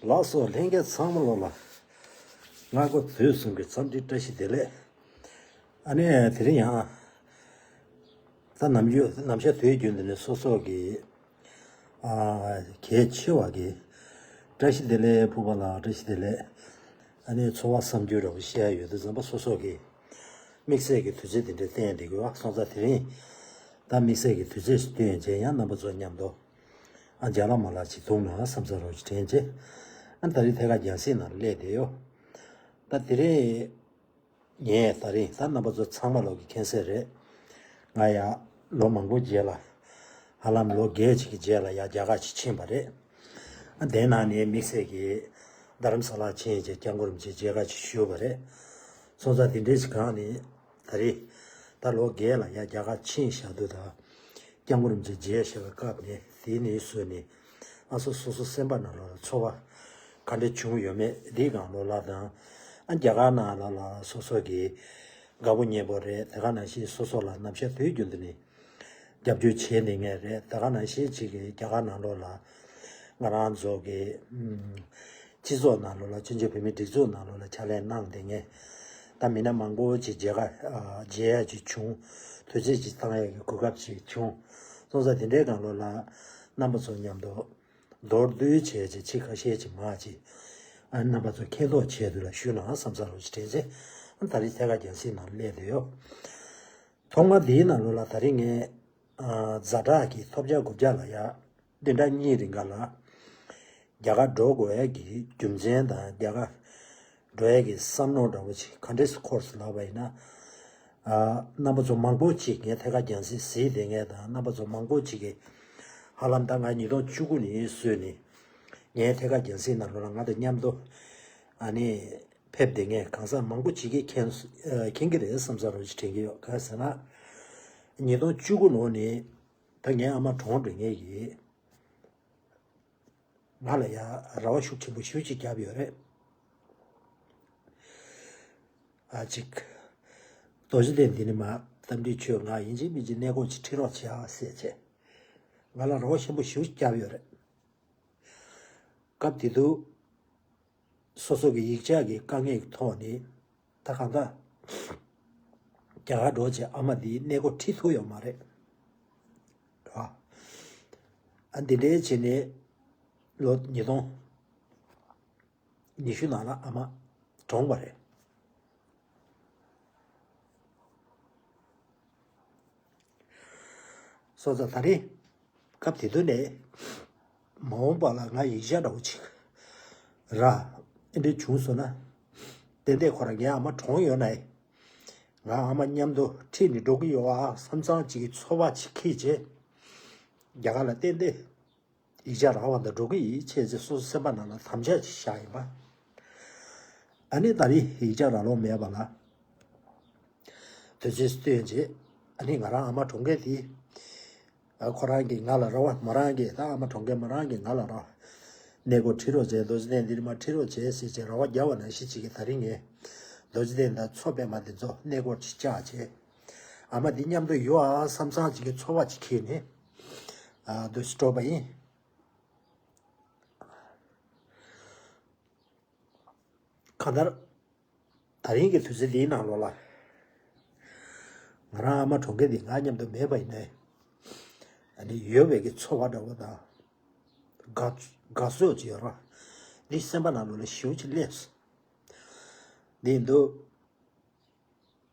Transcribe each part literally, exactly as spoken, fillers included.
ལགས་སོ། ལྷན་རྒྱས་ཚང་མ་ལོ་ལ་སྔ་དགོང་དུས་གསུམ་གྱི་འཚམས་འདྲི་བཀྲ་ཤིས་བདེ་ལེགས། ཨ་ནི་དེ་རིང་ཡང་ད་ནམ་རྒྱུན་ནམ་ཞག་དུས་རྒྱུན་དུ་ནས་སོ་སོ་གི་ཨ་གལ་ཆེ་བ་གི་བཀྲ་ཤིས་བདེ་ལེགས། ཕུར་པ་ལགས་བཀྲ་ཤིས་བདེ་ལེགས། ཨ་ནི་ཚོར་བ་བསམ་རྒྱུ་རོགས་བཤད་ཡ་ཡོད་དུས་ཙམ་པ་སོ་སོ་གི་དམིགས་བསལ་གྱི་དུས་ཚོད་དེ་འདྲ་བསྟན་བསྡད་དགོས་པ་སོང་ཙང་། དེ་རིང་ད་དམིགས་བསལ་གྱི་དུས་ཚོད་ཞིག་བསྟན་བྱས་ཡང་རྣམ་པ་ཚོ་མཉམ་དུ་ཨ་མཇལ་ལ་མ་ལ་ཅིག་འདུག་ན་བསམ་ས་རོགས་ཅིག་དྲན་བྱས། ཨ་ད་རེས་ཐད་ཀར་རྒྱང་སྲིང་ནང་སླེབས་བསྡད་ཡོད། ད་དེ་རིང་ངས་ད་རིང་ད་རྣམ་པ་ཚོ་ཚང་མ་ལོག་གི་མཁྱེན་གསལ་རེད། ང་ཡ་ལོ་མང་པོ་རྗེས་ལ་ཧ་ལམ་ལོ་བརྒྱད་ཅིག་གི་རྗེས་ལ་ཡ་རྒྱ་གར་ཅིག་ཕྱིན་པ་རེད། ཨ་དེ་ནང་ནས་དམིགས་བསལ་གྱི་རྡ་རམ་ས་ལ་ཕྱིན་བྱས་སྐྱབས་མགོན་རིན་པོ་ཆེ་མཇལ་ཁ་ཅིག་ཞུས་པ་རེད། སོང་ཙང་དེ་འདྲའི་ཞིག་གང་ནས་ད་རེས་ད་ལོ་བརྒྱད་ལ་ཡ་རྒྱ་གར་ཕྱིན་བཞག་དུས་ད་སྐྱབས་མགོན་རིན་པོ་ཆེ་མཇལ་བཞག་པའི་སྐབས་ནས་དེ་ནས་བཟུང་ནས་ཨ་སོ་སོ་སོ་སེམས་པ་ནང་ལོགས་ལ་ཚོར་བ་ག་འདྲ་བྱུང་ཡོད་མེད་འདི་སྒང་ལོགས་ལ་དང་། ཨ་རྒྱ་གར་ནང་ལོགས་ལ་སོ་སོ་གི་དགའ་པོ་ཉེ་པོ་རེད། དེ་ག་ནང་བཞིན་སོ་སོ་ལ་ནམ་ཞག་དུས་རྒྱུན་དུ་ནས་རྒྱབ་སྐྱོར་བྱས་བསྡད་མཁན་རེད། དེ་ག་ནང་བཞིན་ཅིག་གི་རྒྱ་གར་ནང་ལོགས་ལ་ང་རང་ཚོ་གི་ཨམ་སྤྱི་ཚོགས་ནང་ལོགས་ལ་བཙན་བྱོལ་བོད་མིའི་སྒྲིག་འཛུགས་ནང་ལོགས་ལ་ཕྱག་ལས་གནང་བསྡད་མཁན་ད་མི་སྣ་མང་པོ་ཅིག་མཇལ་ཁ་ཨ་མཇལ་ཡ་ཅིག་བྱུང་། དུས་ཚོད་ཅིག་བཏང་ཡ་གི་གོ་སྐབས་ཅིག་བྱུང་། སོང་ཙང་དེ་འདྲའི་སྒང་ལོགས་ལ་རྣམ་པ་ཚོ་མཉམ་དུ་མདོར་བསྡུས་བྱས་ཅིག་ཕྱི་ཁ་ཤས་ཅིག་མ་ཅིག་ཨ་རྣམ་པ་ཚོ་མཁྱེན་རྟོགས་བྱས་དུས་ལ་ཞུས་ན་བསམ་ས་རོགས་ཅིག་དྲན་ཚེ། ཨ་ད་རེས་ཐད་ཀར་རྒྱང་སྲིང་ནང་སླེབས་བསྡད་ཡོད། ཐོག་མ་འདིའི་ནང་ལོགས་ལ་ད་རིང་ངས་ཨ་ཛ་དྲག་གི་ཐོབ་བྱ་དགུ་བརྒྱ་ལ་ཡ་བདུན་ཕྲག་གཉིས་རིང་ག་ལ་རྒྱ་གར་འགྲོ་དགོས་ཡ་གི་རྒྱུ་མཚན་དང་རྒྱ་གར་འགྲོ་ཡ་གི་བསམ་མནོ་འདྲ་བོ་ཅིག་ག་འདྲས་སུ་འཁོར་སོང་ལབ་པ་ཡིན་ན། ཨ་རྣམ་པ་ཚོ་མང་པོ་ཅིག་ངས་ཐད་ཀར་རྒྱང་སྲིང་གཟིགས་བསྡད་མཁན་དང་། རྣམ་པ་ཚོ་མང་པོ་ཅིག་གིས་ཧ་ལམ་ད་ང་ཉིས་སྟོང་བཅུ་དགུ་ནས་བཟུང་ནས་ངས་ཐད་ཀར་རྒྱང་སྲིང་ནང་ལོགས་ལ་ང་དང་མཉམ་དུ་ཨ་ནི་ཕེབས་བསྡད་མཁན་གང་ཟག་མང་པོ་ཅིག་གིས་མཁྱེན་མཁྱེན་གྱི་རེད་བསམ་ས་རོགས་ཅིག་དྲན་གྱི་ཡོད། གང་ཟེར་ན་ཉིས་སྟོང་བཅུ་དགུ་ལོ་ནས་ད་ངའི་ཨ་མ་གྲོངས་འགྲོ་མཁན་གྱི་ང་ལ་ཡ་རེ་བ་ཤུགས་ཆེན་པོ་ཞེ་པོ་ཅིག་བརྒྱབ་ཡོད་རེད། ཨ་ཅིག་རྡོ་རྗེ་གདན་འདི་ནས་མར་རྟ་མགྲིན་ཆོས་ང་ཡིན་གཅིག་མིན་གཅིག་གནས་སྐོར་ཅིག་ཁྲིད་རོགས་བྱེད་ཨ་ཟེར་བྱས། ང་ལ་རེ་བ་ཆེན་པོ་ཞེ་པོ་ཅིག་བརྒྱབ་ཡོད་རེད། སྐབས་དེ་དུས་སོ་སོ་གི་ཡིག་ཆ་གི་དཀའ་ངལ་གྱི་ཐོག་ནས་ད་གང་ལྟར་རྒྱ་གར་འགྲོ་བྱས་ཨ་མ་འདིའི་གནས་སྐོར་ཁྲིད་ཐུབ་ཡོད་མ་རེད། ཨ་འདི་འདྲའི་བྱས་ནས་ལོ་ཉིས་སྟོང་ཉི་ཤུ་ནང་ལ་ཨ་མ་གྲོངས་པ་རེད། སོང་ཙང་ད་རེས་སྐབས་དེ་དུས་ནས་མ་འོངས་པ་ལ་ང་ཡིག་ཆ་འདྲ་བོ་ཅིག་ར་ཨེ་འདྲ་བྱུང་སོང་ན། ཏན་ཏན་ཁོ་རང་ངའི་ཨ་མ་གྲོངས་ཡོད་ན་ཡིན། ང་ཨ་མ་མཉམ་དུ་ཁྲིད་ནས་འགྲོ་གི་ཡོད་ཨ་བསམ་ཙང་ཅིག་གི་ཚོར་བ་ཅིག་འཁྱེར་བྱས། རྒྱ་གར་ལ་ཏན་ཏན་ཡིག་ཆ་རག་པ་དང་འགྲོ་གི་ཡིན་བྱས་ཚེ་སོ་སོ་སེམས་པ་ནང་ལ་དམ་བཅའ་ཅིག་བཞག་ཡིན་པ། ཨ་ནི་ད་རེས་ཡིག་ཆ་རག་ལོང་མེད་པ་ལ་དུས་ཚོད་བཏོན་རྗེས། ཨ་ནི་ང་རང་ཨ་མ་གྲོངས་མཁན་དེ། ཨ་ཁོ་རང་གིས་ང་ལ་རེ་བ། མོ་རང་གིས་ད་ཨ་མ་གྲོངས་མཁན་མོ་རང་གིས་ང་ལ་རེ་བ། གནས་སྐོར་ཁྲིད་རོགས་བྱས། རྡོ་རྗེ་གདན་འདིར་མར་ཁྲིད་རོགས་བྱས་ཟེར་བྱས་རེ་བ་བརྒྱབ་པ་ནང་བཞིན་ཅིག་གིས་ད་རིང་ངས་རྡོ་རྗེ་གདན་དང་མཚོ་པདྨ་འདི་ཚོ་གནས་སྐོར་ཅིག་བཅར་བྱས། ཨ་མ་འདི་མཉམ་དུ་ཡོད་ཨ་བསམ་ཙང་ཅིག་གི་ཚོར་བ་ཅིག་འཁྱེར་ནས་ཨ་འདུག་སེ་འགྲོ་བ་ཡིན། གང་ལྟར། ད་རིང་གི་དུས་ཚོད་འདིའི་ནང་ལོགས་ལ། ང་རང་ཨ་མ་གྲོངས་མཁན་འདི་ང་མཉམ་དུ་མེད་པ་ཡིན་ནའི། ཨ་ནི་ཡོད་པའི་གི་ཚོར་བ་འདྲ་བོ་དང་། དགའ་དགའ་ཚོར་ཅིག་ཡོད་ར། འདི་སེམས་པ་ནང་ལོགས་ལ་ཞེ་པོ་ཅིག་སླེབས་སོང་། འདི་ཡིན་དུས།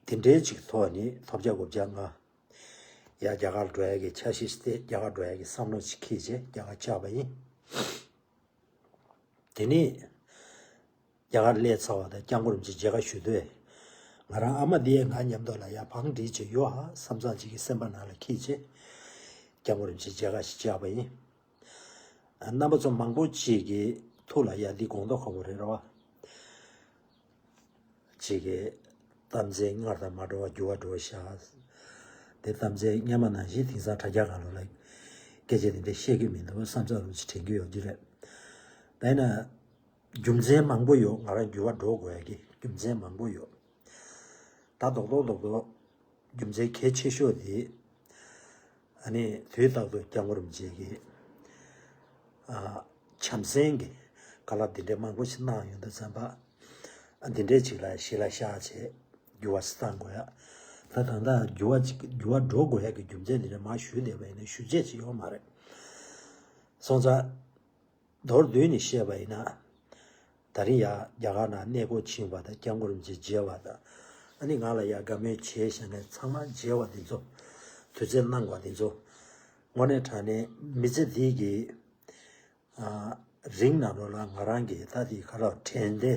དེ་འདྲའི་ཅིག་ཐོག་ནས་ཐོབ་བྱ་དགུ་བརྒྱ་ལྔ། ཡ་རྒྱ་གར་འགྲོ་ཡ་གི་འཆར་གཞི་ཞིག་སྟེ། རྒྱ་གར་འགྲོ་ཡ་གི་བསམ་བློ་ཅིག་འཁྱེར་བྱས་རྒྱ་གར་བཅར་བ་ཡིན། དེ་ནས་རྒྱ་གར་སླེབས་ཚར་བ་དང་སྐྱབས་མགོན་རིན་པོ་ཆེ་མཇལ་ཁ་ཞུ་དུས། ང་རང་ཨ་མ་འདི་ཡང་ང་མཉམ་དུ་ལ་ཡ་བང་སྒྲིག་བྱས་ཡོད་ཨ་བསམ་ཙང་ཅིག་གི་སེམས་པ་ནང་ལ་འཁྱེར་བྱས། སྐྱབས་མགོན་རིན་པོ་ཆེ་མཇལ་ཁ་ཞིག་བཅར་བ་ཡིན། རྣམ་པ་ཚོ་མང་པོ་ཅིག་གི་ཐུགས་ལ་ཡ་འདི་དགོངས་དོན་ཁག་པོ་རེད་ར་བ། ཅིག་གི་གཏམ་ཚེ་སྔར་དང་མ་འདྲ་བ་འགྱུར་བ་འགྲོ་ཤག་དེ་གཏམ་ཚེ་སྔོན་མ་ནང་བཞིན་དེང་སང་དྲ་རྒྱ་སྒང་ལ་ལ་སྐད་ཆ་དེ་འདྲ་བཤད་ཀྱི་མི་འདུག་བསམ་ཚར་རུ་ཅིག་དྲན་གྱི་ཡོད་ཀྱི་རེད། ད་ཡིན་ན་རྒྱུ་མཚན་མང་པོ་ཡོད། ང་རང་འགྱུར་བ་འགྲོ་དགོས་ཡ་གི་རྒྱུ་མཚན་མང་པོ་ཡོད། ད་རྡོག་རྡོག་རྡོག་རྡོག་རྒྱུ་མཚན་གལ་ཆེ་ཤོས་དེ། ཨ་ནི་དུས་རྟག་ཏུ་སྐྱབས་མགོན་རིན་པོ་ཆེ་གི་ཨ་བྱམས་སེམས་ཀྱི་ བཀའ་སློབ་འདི་འདྲའི་མང་པོ་ཞིག་གནང་ཡོང་དུས་ཙམ་པ། ཨ་འདི་འདྲའི་ཅིག་ལ་གཞི་ལ་བཞག་བྱས་འགྱུར་བ་ཞིག་གཏང་དགོས་ཡ། ད་ད་ལྟ་འགྱུར་བ་ཅིག་འགྱུར་བ་འགྲོ་དགོས་ཡ་གི་རྒྱུ་མཚན་འདི་འདྲ་མར་ཞུས་བསྡད་པ་ཡིན་ན་ཞུ་བྱེད་ཅིག་ཡོད་མ་རེད། སོང་ཙང་། མདོར་བསྡུས་ནས་བཤད་པ་ཡིན་ན། ད་རིང་ཡ་རྒྱ་གར་ནང་གནས་སྐོར་ཕྱིན་པ་དང་སྐྱབས་མགོན་རིན་པོ་ཆེ་མཇལ་བ་དང་། ཨ་ནི་ང་ལ་ཡ་དགའ་མོས་བྱས་བཞག་མཁན་ཚང་མ་མཇལ་བ་འདི་ཚོ། དུས་ཚོད་གནང་བ་འདི་ཚོ། དངོས་གནས་དྲང་གནས་མི་ཚེ་འདི་གི་ཨ། རིང་ནང་ལོགས་ལ་ང་རང་གི་ད་དེ་ཁ་ལག་དྲན་བདེ་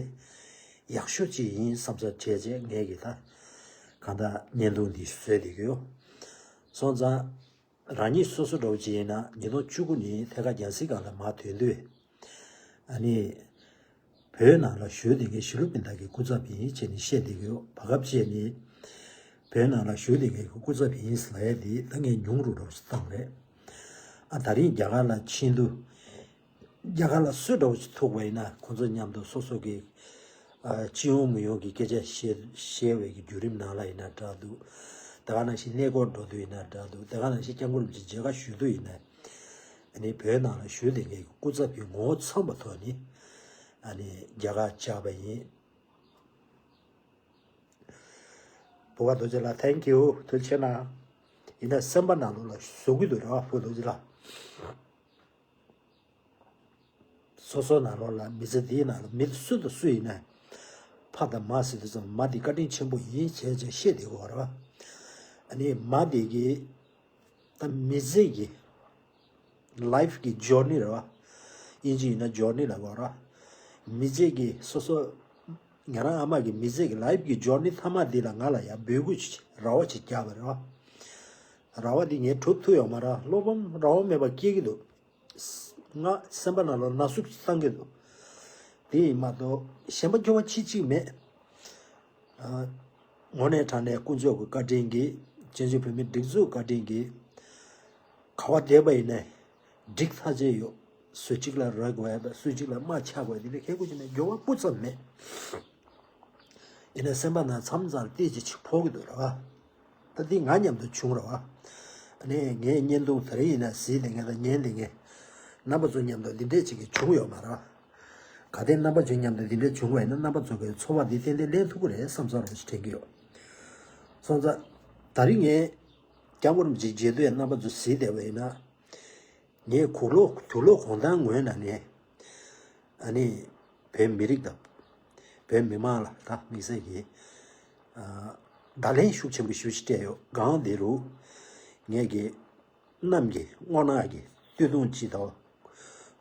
ཡག་ཤོས་ཅིག་ཡིན་བསམ་ས་བྱས་བྱས་ངས་ཀྱི་ད་གང་ལྟར་བརྙན་ཐུང་འདི་བཟོས་བསྡད་ཀྱི་ཡོད། སོང་ཙང་རང་ཉིད་སོ་སོ་འདྲ་བོ་ཅིག་ཡིན་ན་ཉིས་སྟོང་བཅུ་དགུ་ནས་ཐད་ཀར་རྒྱལ་སྲིད་སྒང་ལ་མར་ཐོན་དུས། ཨ་ནི། བོད་ནང་ལ་བཞུགས་བསྡད་མཁན་ཞི་ལུ་པིན་ཐ་གི་སྐུ་ཚབ་ཡིན་བྱས་ནས་བཤད་བསྡད་ཀྱི་ཡོད། བར་སྐབས་བྱས་ནས་བོད་ནང་ལ་བཞུགས་བསྡད་མཁན་གྱི་སྐུ་ཚབ་ཡིན་ཟེར་ལབ་ཡ་དེ་ད་ངས་ཉུང་རུ་འགྲོ་བཏང་རེད། ཨ་ད་རིང་རྒྱ་གར་ལ་ཕྱིན་དུས། རྒྱ་གར་ལ་སུ་འདྲ་བོ་ཞིག་ཐུག་པ་ཡིན་ན་ཁོང་ཚོ་མཉམ་དུ་སོ་སོ་གི་ཨ་སྤྱི་ཡོངས་མི་ཡོངས་ཀྱི་སྐད་ཆ་བཤད་བཤད་པའི་གི་བརྒྱུད་རིམ་ནང་ལ་ཡིན་ན་འདྲ་འདུག་དེ་ག་ནང་བཞིན་གནས་སྐོར་འགྲོ་དུས་ཡིན་ན་འདྲ་འདུག་དེ་ག་ནང་བཞིན་སྐྱབས་མགོན་རིན་པོ་ཆེ་མཇལ་ཁ་ཞུ་དུས་ཡིན་ན། ཨ་ནི་བོད་ནང་ལ་བཞུགས་བསྡད་མཁན་གྱི་སྐུ་ཚབ་ཀྱི་ངོ་བོ་མཚོན་པའི་ཐོག་ནས་ཨ་ནི་རྒྱ་གར་བཅར་བ་ཡིན། བུ་ག་རྡོ་རྗེ་ལགས། Thank you. ཐུགས་རྗེ་གནང་། ཡིན་ན་སེམས་པ་ནང་ལོགས་ལ་ཟུག་གི་འདུག་ར་བ་བུ་རྡོ་རྗེ་ལགས། སོ་སོ་ནང་ལོགས་ལ་མི་ཚེ་འདིའི་ནང་ལ་མི་སུ་དང་སུ་ཡིན་ན་ཕ་དང་མ་ཟེར་དུས་ཙམ་མ་འདི་བཀའ་དྲིན་ཆེན་པོ་ཡིན་བྱས་བྱས་བཤད་བསྡད་དགོས་རེད་བ། ཨ་ནི་མ་འདི་གི་ད་མི་ཚེ་གི་life་གི་journey་རེད་བ། ཨིན་ཇི་ཡིན་ན་journey་ལབ་དགོས་རེད་བ། མི་ཚེ་གི་སོ་སོ་ང་རང་ཨ་མ་གི་མི་ཚེ་གི་life་གི་journey་མཐའ་མ་འདི་ལ་ང་ལ་ཡང་འབོད་སྐུལ་ཅིག་རེ་བ་ཅིག་རྒྱག་པ་རེད་བ། རེ་བ་འདི་ངས་གྲུབ་ཐུབ་ཡོད་མ་རེད། བློ་ཕམ་རེ་བ་མེད་པ་སྐྱེ་གི་འདུག་ང་སེམས་པ་ནང་ལ་ན་ཟུག་ཅིག་བཏང་གི་འདུག་དེ་ཡིན་མ་གཏོགས་གཞན་པ་སྐྱོ་བ་ཅི་གཅིག་མེད། ཨ། དངོས་གནས་དྲང་གནས་དཀོན་མཆོག་གི་བཀའ་དྲིན་གྱིས་བཙན་བྱོལ་བོད་མིའི་སྒྲིག་འཛུགས་བཀའ་དྲིན་གྱིས་ག་བ་བསྡད་པ་ཡིན་ནའི་འགྲིག་ཐག་ཆོད་ཡོད། སུ་གཅིག་ལ་རོལ་དགོས་ཡ་དང་སུ་གཅིག་ལ་དམག་རྒྱག་དགོས་ཡ་དེ་འདྲ་ཁེ་ཁུ་ཅིག་མེད། འགྱོ་བ་སྤུ་ཙམ་མེད། ཡིན་ནའི་སེམས་པ་ནང་མཚམས་མཚམས་ལ་ཏོག་ཙམ་ཅིག་ཕོག་གི་འདུག་ར་བ། ད་འདི་ང་མཉམ་དུ་བྱུང་ར་བ། ཨ་ནི་ངའི་བརྙན་ཐུང་དེ་རིང་ཡིན་ན་གཟིགས་བསྡད་མཁན་དང་ཉན་བསྡད་མཁན། རྣམ་པ་ཚོ་མཉམ་དུ་འདི་འདྲས་ཅིག་གི་བྱུང་ཡོད་མ་རེད། གལ་ཏེ་རྣམ་པ་ཚོ་མཉམ་དུ་འདི་འདྲས་བྱུང་བ་ཡིན་ན་རྣམ་པ་ཚོ་གི་ཚོར་བ་འདི་ཏན་ཏན་ལེན་ཐུབ་ཀྱི་རེད་བསམ་བསམ་རོགས་ཞིག་དྲན་གྱི་ཡོད། སོང་ཙང་། ད་རིང་ངས་སྐྱབས་མགོན་རིན་པོ་ཆེ་མཇལ་དུས་རྣམ་པ་ཚོ་གཟིགས་བསྡད་པ་ཡིན་ན། ངས་དུག་ལོག་དུག་ལོག་གོང་ཐང་ངོས་ནས་ནས། ཨ་ནི། བོད་མི་རིགས་དང་། བོད་མི་མང་ལ་ད་དམིགས་བསལ་གྱིས། ཨ། བརྡ་ལན་ཤུགས་ཆེན་པོ་ཞེ་པོ་ཅིག་སྤྲད་ཡོད། སྒང་འདི་རུ། ངས་ཀྱི། གནམ་གྱི་སྔོ་ནག་གི་སྟོད་ཐུང་ཅིག་དང་།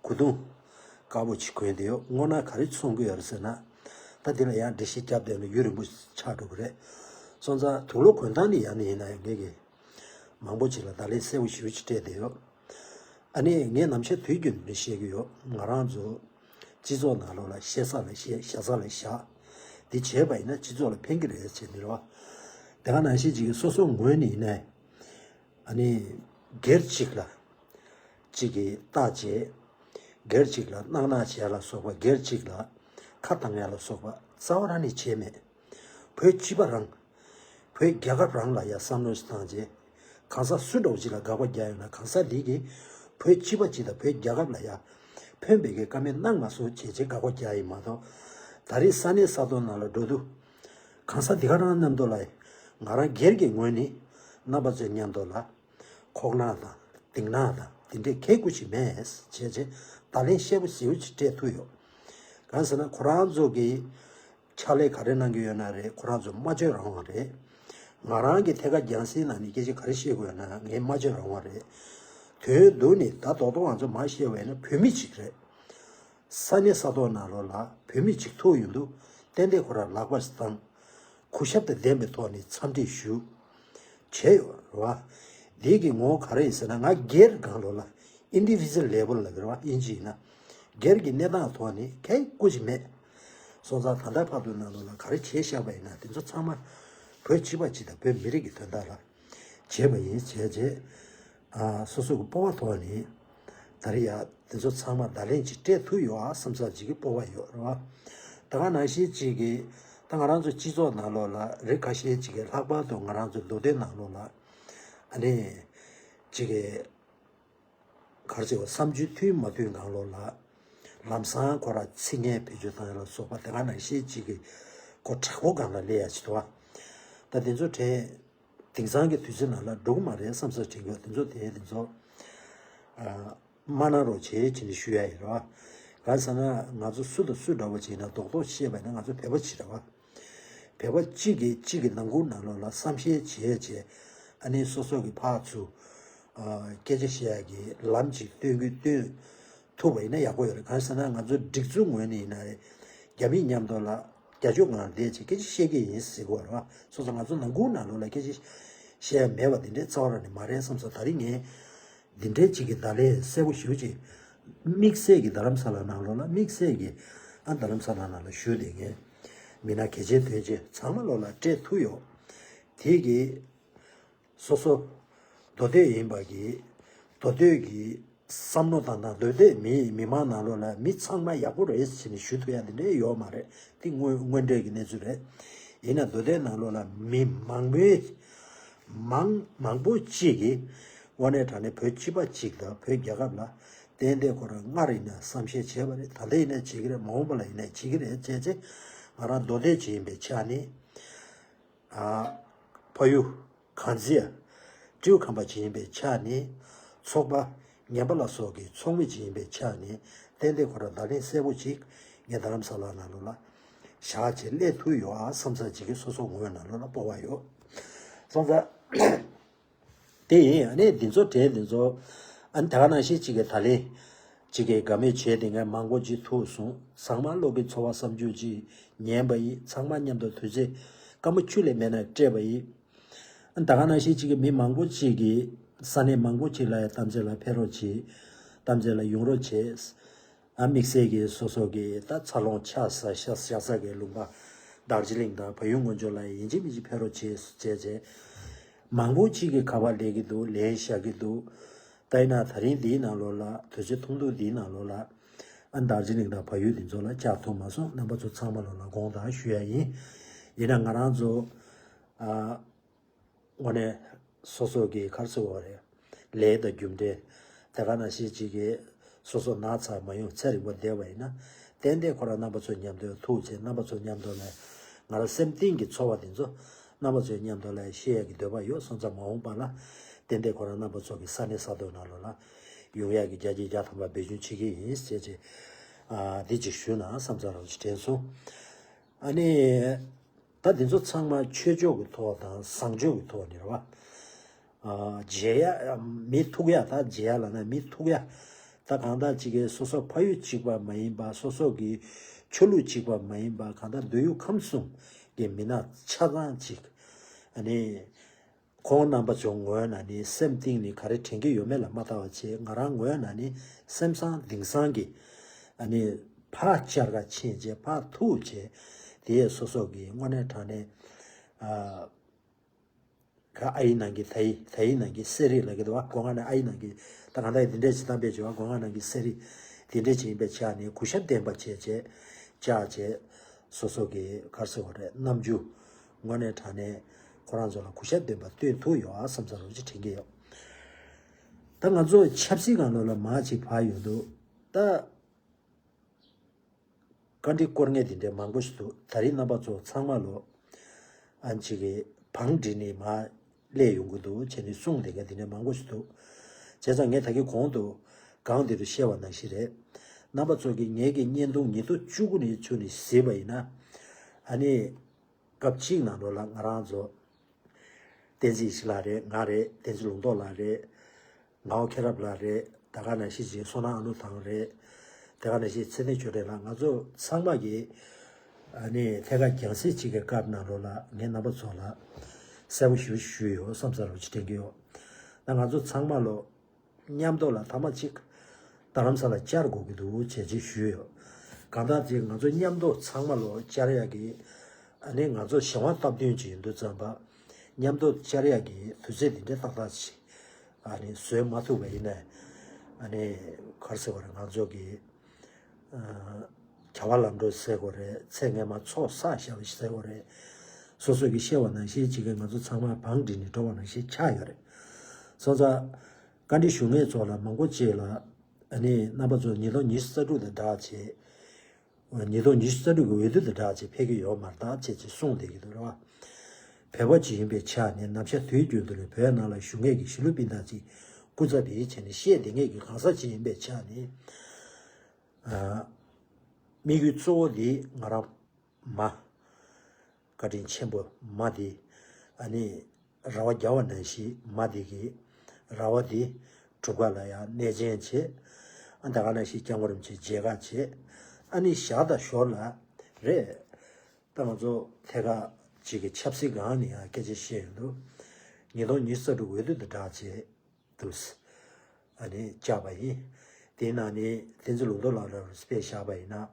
གོས་ཐུང་། དཀར་པོ་ཅིག་གོན་བསྡད་ཡོད། སྔོ་ནག་ག་རེ་མཚོན་གྱི་ཡོད་རེད་ཟེར་ན། ད་འདི་ལ་ཡང་འགྲེལ་བཤད་བརྒྱབ་བསྡད་ན་ཡུན་རིང་པོ་ཆགས་འགྲོ་གི་རེད། སོང་ཙང་དུག་ལོག་གོན་སྟངས་ནི་ཡང་ནི་ཡིན་ན་ཡང་ངས་ཀྱི། མང་པོ་ཅིག་ལ་བརྡ་ལན་གསལ་པོ་ཞེ་པོ་ཅིག་སྤྲད་བསྡད་ཡོད། ཨ་ནི་ངས་ནམ་ཞར་དུས་རྒྱུན་ནས་བཤད་ཀྱི་ཡོད། ང་རང་ཚོ་སྤྱི་ཚོགས་ནང་ལོགས་ལ་བཤད་ས་ལ་བཤད། བཞག་ས་ལ་བཞག་འདི་བྱས་པ་ཡིན་ན་སྤྱི་ཚོགས་ལ་ཕན་གྱི་རེད་བྱས་ནས་རེད་བ། དེ་ག་ནང་བཞིན་ཅིག་གི་སོ་སོ་ངོས་ནས་ཡིན་ནའི། ཨ་ནི། སྒེར་གཅིག་ལ། གཅིག་གིས་བརྟག་དཔྱད། སྒེར་གཅིག་ལ་སྣང་སྣང་བྱས་ལ་སོགས་པ། སྒེར་གཅིག་ལ་ཁ་བཏང་ཡ་ལ་སོགས་པ་རྩ་བ་རང་ནས་བྱས་མེད། བོད་སྤྱི་པ་རང་། བོད་རྒྱལ་ཁབ་རང་ལ་ཡ་བསམ་བློ་ཞིག་བཏང་རྗེས། གང་ཟག་སུ་འདྲ་བོ་ཅིག་ལ་དགག་པ་རྒྱག་ཡོད་ན་གང་ཟག་དེ་གིས་བོད་སྤྱི་པ་སྤྱི་དང་བོད་རྒྱལ་ཁབ་ལ་ཡ་ཕན་པའི་གི་བཀའ་མོལ་གནང་མ་སོང་བྱས་བྱས་དགག་པ་རྒྱག་ཡིན་མ་གཏོགས། ད་རེས་ས་གནས་ས་ཐོག་ནང་ལ་འགྲོ་དུས། གང་ཟག་དེ་ག་རང་མཉམ་དུ་ལ་ང་རང་སྒེར་གྱི་ངོས་ནས་རྣམ་པ་ཚོའི་མཉམ་དུ་ལ་ཁོག་ནག་དང་གཏིང་ནག་དང་དེ་འདྲའི་ཁེ་ཁུ་ཅིག་མེད་བྱས་བྱས་བརྡ་ལན་གསལ་པོ་ཞེ་པོ་ཅིག་སྤྲད་ཐུབ་ཡོད། གང་ཟེར་ན་ཁོ་རང་ཚོ་གི་ཕྱག་ལས་ག་རེ་གནང་གི་ཡོད་ན་རེད། ཁོ་རང་ཚོ་སྨྲ་བརྗོད་རང་དབང་རེད། ང་རང་གི་ཐད་ཀར་རྒྱང་སྲིང་ནང་ནས་སྐད་ཆ་ག་རེ་བཤད་དགོས་ཡོད་ན་ངའི་སྨྲ་བརྗོད་རང་དབང་རེད། དོན་བསྡུས་ནས་ད་རྡོག་རྡོག་ང་ཚོ་མར་བཤད་པ་ཡིན་ན་བོད་མི་གཅིག་རེད། ས་གནས་ས་ཐོག་ནང་ལོགས་ལ་བོད་མི་གཅིག་ཐུག་ཡོང་དུས་ཏན་ཏན་ཁོ་རང་ལག་པ་ཞིག་བཏང་། གུས་ཞབས་དང་ལྡན་པའི་ཐོག་ནས་འཚམས་འདྲི་ཞུ། བྱས་ཡོད་རེད་བ། འདི་གི་ངོ་བོ་ག་རེ་ཡིན་ཟེར་ན་ང་སྒེར་སྒང་ལོགས་ལ་individual level་ལབ་ཀྱི་རེད་བ་ཨིན་ཇི་ཡིན་ན། སྒེར་གྱི་གནས་སྟངས་ཐོག་ནས་ཁེ་ཁུ་ཅིག་མེད། སོང་ཙང་ད་ལྟ་བར་དུ་ནང་ལོགས་ལ་ག་རེ་བྱས་བཞག་པ་ཡིན་ན་དེ་ཚོ་ཚང་མ་བོད་སྤྱི་པ་སྤྱི་དང་བོད་མི་རིགས་ཀྱི་དོན་དག་ལ། བྱས་པ་ཡིན་བྱས་རྗེས། ཨ། སོ་སོ་གི་སྤོབས་པ་ཐོག་ནས། ད་རེས་ཡ་དེ་ཚོ་ཚང་མ་བརྡ་ལན་ཅིག་སྤྲད་ཐུབ་ཡོད་ཨ་བསམ་ས་ཅིག་གི་སྤོབས་པ་ཡོད་རེད་བ། ད་ག་ནང་བཞིན་ཅིག་གི་ད་ང་རང་ཚོ་སྤྱི་ཚོགས་ནང་ལོགས་ལ་རིགས་ཁ་ཤས་ཅིག་གི་ལྷག་པར་དུ་ང་རང་ཚོ་མདོ་སྟོད་ནང་ལོགས་ལ་ཨ་ནི་ཅིག་གི་ག་རེ་ཟེར་བ་བསམ་ཚུལ་མཐུན་མ་མཐུན་སྒང་ལོགས་ལ་ ལམ་སང་ཁོ་ར་ཚིག་ངན་བེད་སྤྱོད་བཏང་ཡ་ལ་སོགས་པ་དེ་ག་ནང་བཞིན་གཅིག་གི་ཁོ་དྲག་པོ་སྒང་ལ་སླེབས་ཡ་ཅིག་འདུག་བ། ད་དེ་ཚོ་དྲན་དེང་སང་གི་དུས་ཚོད་ནང་ལ་འགྲོ་གི་མ་རེད་བསམ་ས་དྲན་གྱི་ཡོད། དེ་ཚོ་དེ་དེ་ཚོ་ཨ། མ་གནང་རོགས་བྱེད་ཅེས་ནས་ཞུ་ཡ་ཡིན་ར། གང་ཟེར་ན་ང་ཚོ་སུ་དང་སུ་འདྲ་བོ་བྱས་ན་རྡོག་རྡོག་བཤད་པ་ཡིན་ན་ང་ཚོ་བོད་པ་གཅིག་རེད་བ། བོད་པ་གཅིག་གིས་གཅིག་གི་ནང་ཁུལ་ནང་ལོགས་ལ་བསམ་ཤེས་བྱས་བྱས་ཨ་ནི་སོ་སོ་གི་ཕར་ཚུར་ཨ་སྐད་ཆ་བཤད་ཡ་གི་ལམ་ཅིག་སྟོན་གི་སྟོན་ཐུབ་པ་ཡིན་ན་ཡག་པོ་ཡོད་རེད། གང་ཟེར་ན་ང་ཚོ་སྒྲིག་འཛུགས་ངོས་ནས་ཡིན་ན་རེད། རྒྱ་མི་མཉམ་དུ་ལ་རྒྱ་ཕྱོགས་ངང་བསྡད་བྱས་སྐད་ཆ་བཤད་ཀྱི་ཡིན་ཟེར་གི་ཡོད་རེད་བ། སོ་སོ་ང་ཚོ་ནང་ཁུལ་ནང་ལོགས་ལ་སྐད་ཆ་བཤད་ཡ་མེད་པ་དེ་འདྲའི་རྩ་བ་རང་ནས་མ་རེད་བསམ་སོང་། ད་རིང་ངས་འདི་འདྲའི་གཅིག་གི་བརྡ་ལན་གསལ་པོ་ཞུ་ཅིག་དམིགས་བསལ་གྱི་རྡ་རམ་ས་ལ་ནང་ལོགས་ལ་དམིགས་བསལ་གྱི་ཨ་རྡ་རམ་ས་ལ་ནང་ལ་བཞུགས་བསྡད་མཁན་མི་སྣ་གལ་ཆེ་དོན་ཆེ་ཚང་མ་ལོགས་ལ་སྤྲད་ཐུབ་ཡོད། དེ་གི་སོ་སོ་མདོ་སྟོད་ཡིན་པ་གི་མདོ་སྟོད་ཀྱི་བསམ་བློ་དང་ན་མདོ་སྟོད་མི་མི་མང་ནང་ལོགས་ལ་མི་ཚང་མ་ཡག་པོ་རེད་ཟེར་ནས་ཞུ་ཐུབ་ཡ་འདི་འདྲའི་ཡོད་མ་རེད། འདི་དངོས་དངོས་འབྲེལ་གྱི་གནས་ཚུལ་རེད། ཡིན་ན་མདོ་སྟོད་ནང་ལོགས་ལ་མི་མང་པོའི་མང་མང་པོ་གཅིག་གིས་དངོས་གནས་དྲང་གནས་བོད་སྤྱི་པ་གཅིག་དང་བོད་རྒྱལ་ཁབ་ལ་ཏན་ཏན་ཁོ་རང་སྔར་ཡིན་ན་བསམ་ཤེས་བྱས་པ་རེད། ད་ལྟ་ཡིན་ན་བྱེད་ཀྱི་རེད། མ་འོངས་པ་ལ་ཡིན་ན་བྱེད་ཀྱི་རེད་བྱས་ཚེ་ང་རང་མདོ་སྟོད་ཅིག་ཡིན་པའི་ཆ་ནས་ཨ་ཕ་ཡུལ་གངས་རྫི་ཡ་སྤྲེའུ་ཁམས་པ་ཅིག་ཡིན་པའི་ཆ་ནས་ཚོགས་པ་ངན་པ་ལ་སོགས་ཀྱི་ཚོགས་མི་ཅིག་ཡིན་པའི་ཆ་ནས་ཏན་ཏན་ཁོ་རང་བརྡ་ལན་གསལ་པོ་ཅིག་ངས་རྡ་རམ་ས་ལ་ནང་ལོགས་ལ་བཞག་བྱས་སླེབས་ཐུབ་ཡོད་ཨ་བསམ་ས་ཅིག་གི་སོ་སོ་ངོས་ནང་ལོགས་ལ་སྤོབས་པ་ཡོད་བསམ་ས། དེ་ཡིན་ཨ་ནི་འདི་ཚོ་གྲས་འདི་ཚོ་ཨ་ནི་ད་ག་ནང་བཞིན་གཅིག་གི་ད་ལན་གཅིག་གི་དགའ་མོས་བྱས་དེ་ངས་མང་པོ་ཅིག་ཐུག་སོང་། ཚང་མ་བློ་གི་ཚོར་བ་བསམ་བརྗོད་ཅིག་ཉན་པ་ཡིན། ཚང་མ་མཉམ་དུ་དུས་ཚོད་སྐར་མ་བཅུ་ལས་མེད་ན་སྤྲད་པ་ཡིན། ཨ་ནི་ད་ག་ནང་བཞིན་གཅིག་གི་མི་མང་པོ་ཅིག་གིས་ས་གནས་མང་པོ་ཅིག་ལ་ཡང་གཏམ་བཤད་ལ་ཕེབས་རོགས་བྱེད། གཏམ་བཤད་ལ་ཡོང་རོགས་བྱེད། ཨ་དམིགས་བསལ་གྱི་སོ་སོ་གི་ད་འཚར་ལོངས་ཆགས་ས་ཤ་ཤ་ས་གི་ལུང་པ་དར་ཇི་ལིང་དང་བལ་ཡུལ་སྔོན་ཆོག་ལ་ཡིན་གཅིག་མིན་གཅིག་ཕེབས་རོགས་བྱེད་བྱས་བྱས། མང་པོ་གཅིག་གིས་ཁ་པར་ལེན་གྱི་འདུག་ལེན་བཞག་གི་འདུག་ད་ཡིན་ན་ད་རིང་འདིའི་ནང་ལོགས་ལ་དུས་ཚོད་ཐུང་ཐུང་འདིའི་ནང་ལོགས་ལ་ཨ་དར་ཇི་ལིང་དང་བལ་ཡུལ་འདི་ཚོ་ལ་བཅར་ཐུབ་མ་སོང་། རྣམ་པ་ཚོ་ཚང་མ་ལོགས་ལ་དགོངས་དག་ཞུ་ཡ་ཡིན། ཡིན་ན་ང་རང་ཚོ་ཨ། དངོས་གནས་སོ་སོ་གི་ག་རེ་ཟེར་དགོས་རེད། ལས་དང་རྒྱུ་འབྲས་དེ་ག་ནང་བཞིན་གཅིག་གིས་སོ་སོ་ན་ཚ་མ་ཡོང་ཚེ་རིང་པོ་བསྡད་པ་ཡིན་ན་ཏན་ཏན་ཁོ་རང་རྣམ་པ་ཚོ་མཉམ་དུ་ཐུག་བྱས་རྣམ་པ་ཚོ་མཉམ་དུ་ལ་ང་རང་སེམས་གཏིང་གི་ཚོར་བ་དེ་ཚོ་རྣམ་པ་ཚོའི་མཉམ་དུ་ལ་བཤད་ཡག་གི་འདོད་པ་ཡོད་སོང་ཙང་མ་འོངས་པ་ལ་ཏན་ཏན་ཁོ་རང་རྣམ་པ་ཚོ་གི་ས་གནས་ས་ཐོག་ནང་ལོགས་ལ་ཡོང་ཡག་གི་རྒྱ་ཆེ་རྒྱ་ཐམ་པ་འབད་བརྩོན་བྱེད་ཀྱི་ཡིན་ཟེར་བྱས་ཨ་འདི་ཅིག་ཞུས་ན་བསམ་ཚར་རོགས་ཅིག་དྲན་སོང་། ཨ་ནི། ད་དེ་ཚོ་ཚང་མ་ཆོས་ཕྱོགས་ཀྱི་ཐོག་དང་བཟང་སྤྱོད་ཀྱི་ཐོག་ནས་རེད་བ། ཨ་མཇལ་ཡ་མི་ཐུག་ཡ་ད་མཇལ་ཡ་ལབ་ན་མི་ཐུག་ཡ། ད་གང་ལྟར་གཅིག་གི་སོ་སོ་ཕ་ཡུལ་གཅིག་པ་མ་ཡིན་པ་སོ་སོ་གི་ཆོས་ལུགས་གཅིག་པ་མ་ཡིན་པ་གང་ལྟར་འདོད་ཡུལ་ཁམས་གསུམ་གྱི་མི་སྣ་ཆ་ཚང་གཅིག་ཨ་ནི། ཁོང་རྣམ་པ་ཚོ་ངོས་ནས་ནི་སེམས་གཏིང་ནས་ག་རེ་དྲན་གྱི་ཡོད་མེད་ལ་མ་ལྟ་བ་བྱས་ང་རང་ངོས་ནས་ནི་སེམས་བཟང་གཏིང་བཟང་གི་ཨ་ནི་ཕར་བཅར་ག་ཕྱིན་བྱས་ཕར་ཐུག་བྱས་དེ་སོ་སོ་གི་དངོས་གནས་དྲང་གནས་ཨ་ག་ཨ་ཡི་ནང་གི་ད་ཡི་ད་ཡི་ནང་གི་གསེར་རིགས་ལ་གི་དུ་བ་སྒོ་ང་ནས་ཨ་ཡི་ནང་གི་ད་གང་ལྟར་དེ་འདྲས་ཅིག་བཏང་པས་བྱས་པ་སྒོ་ང་ནང་གི་གསེར་རིགས་དེ་འདྲས་ཅིག་ཡིན་པའི་ཆ་ནས་གུས་ཞབས་ལྡན་པ་བྱས་བྱས་བཅར་བྱས། སོ་སོ་གི་ག་རེ་ཟེར་དགོས་རེད་རྣམ་འགྱུར་དངོས་གནས་དྲང་གནས་ཁོ་རང་ཚོ་ལ་གུས་ཞབས་ལྡན་པ་སྟོན་ཐུབ་ཡོད་ཨ་བསམ་ས་རོགས་ཅིག་དྲན་གྱི་ཡོད། ད་ང་ཚོ་ཆབ་སྲིད་སྒང་ལོགས་ལ་མར་ཅིག་བབས་ཡོང་དུས་ད་བཀའ་འདྲི་སྐོར་ངེས་དེ་འདྲའི་མང་པོ་ཞིག་འདུག་ད་རིང་རྣམ་པ་ཚོ་ཚང་མ་ལོ་ཨ་ཅིག་གི་བང་སྒྲིག་ནས་མར་སླེབས་ཡོང་གི་འདུག་བྱས་ནས་གསུངས་བསྡད་མཁན་དེ་འདྲ་མང་པོ་ཞིག་འདུག་བྱས་ཙང་ངས་ད་གིན་གོང་དུ་གང་དེ་རུ་བཤད་པ་ནང་བཞིན་རེད། རྣམ་པ་ཚོ་གིས་ངེད་ཀྱི་བརྙན་ཐུང་ཉིས་སྟོང་བཅུ་དགུ་ནས་ཚུར་ནས་གཟིགས་པ་ཡིན་ན། ཨ་ནི། སྐབས་གཅིག་ནང་ལོགས་ལ་ང་རང་ཚོ། བསྟན་འཛིན་ཡེ་ཤེས་ལགས་རེད། ང་རེད། བསྟན་འཛིན་ལུང་རྟོགས་ལགས་རེད། ངག་དབང་མཁྱེན་རབ་ལགས་རེད། ད་ག་ནང་བཞིན་བྱས་བསོད་ནམས་ཨ་ནུ་ཐང་རེད། དེ་ག་ནང་བཞིན་ཚེ་བརྟན་ཆོས་སྒྲོན་ལགས་ང་ཚོ་ཚང་མ་གིས། ཨ་ནི་ཐད་ཀར་རྒྱང་སྲིང་གཅིག་གི་སྐབས་ནང་ལོགས་ལ་ངས་རྣམ་པ་ཚོ་ལ་གསལ་པོ་ཞེ་པོ་ཞུས་ཡོད་བསམ་ས་རུ་ཅིག་དྲན་གྱི་ཡོད། ད་ང་ཚོ་ཚང་མ་ལོ། མཉམ་དུ་ལ་ཐ་མ་གཅིག་རྡ་རམ་ས་ལ་བཅར་དགོས་ཀྱི་འདུག་བྱས་རྗེས་ཞུས་ཡོད། གང་ལྟར་དེ་ང་ཚོ་མཉམ་དུ་ཚང་མ་ལོ་བཅར་ཡག་གི་ཨ་ནི་ང་ཚོ་གཞན་དབང་སྟབས་བསྟུན་ཅིག་ཡིན་དུས་ཙམ་པ་མཉམ་དུ་བཅར་ཡག་གི་དུས་ཚོད་འདི་འདྲའི་ཏག་ཏག་ཅིག་ཨ་ནི་བཟོས་མ་ཐུབ་པ་ཡིན་ན་ཨ་ནི་ག་རེ་ཟེར་བ་རེད་ང་ཚོ་གི་བྱ་བ་ལམ་འགྲོ་ཟེར་དགོས་རེད། ཚེ་སྔ་མ་ཚོགས་བསགས་བཞག་པ་ཟེར་དགོས་རེད། སོ་སོ་གི་བཤད་པ་ནང་བཞིན་གཅིག་གི་ང་ཚོ་ཚང་མ་བང་སྒྲིག་ནས་འགྲོ་བ་ནང་བཞིན་ཆགས་ཡོད་རེད། སོང་ཙང་། བཀའ་འདྲི་ཞུ་མཁན་ཚོ་ལ་མང་པོ་ཅིག་ལ། ཨ་ ཨ་ནི་རྣམ་པ་ཚོ་ཉིས་སྟོང་ཉི་ཤུ་རྩ་དྲུག་དང་སྦྲགས་བྱས། ཉིས་སྟོང་ཉི་ཤུ་རྩ་དྲུག་གི་འོས་བསྡུ་དང་སྦྲགས་བྱས་ཕེབས་ཀྱི་ཡོད་མ་རེད་ད་བྱས་ཅེས་གསུངས་བསྡད་ཀྱི་འདུག་རེད་བ། བོད་པ་ཅིག་ཡིན་པའི་ཆ་ནས་ནམ་ཞག་དུས་རྒྱུན་དུ་ནས་བོད་ནང་ལ་བཞུགས་མཁན་གྱི་གཞིས་ལུས་སྤུན་ཟླ་ཅིག་སྐུ་ཚབ་དེའི་བྱས་ནས་བཤད་བསྡད་མཁན་གྱི་གང་ཟག་ཅིག་ཡིན་པའི་ཆ་ནས། ཨ། དམིགས་ཡུལ་གཙོ་བོ་དེ་ང་རང་མ། བཀའ་དྲིན་ཆེན་པོ་མ་དེ། ཨ་ནི། ར་བ་རྒྱབ་པ་ནང་བཞིན་མ་དེ་གི་ར་བ་དེ་སྒྲུབ་ཁ་ལ་ཡང་གནས་ཆེན་བྱེད། ཨ་ད་ག་ནང་བཞིན་སྐྱབས་མགོན་རིན་པོ་ཆེ་མཇལ་ཁ་བྱེད། ཨ་ནི་ཞག་དང་ཞོར་ལ་རེད། ད་ང་ཚོ་ཐད་ཀར་ཅིག་གི་ཆབ་སྲིད་སྒང་ནས་ཡང་སྐད་ཆ་བཤད་ཡོང་དུས། ཉིས་སྟོང་ཉི་ཤུ་རྩ་དྲུག་འོས་བསྡུ་དང་སྦྲགས་བྱས། དུས། ཨ་ནི་བཅར་བ་ཡིན། དེའི་ནང་ནས་བསྟན་འཛིན་ལུང་རྟོགས་ལགས་ལ་དཔེ་བཞག་པ་ཡིན་ན།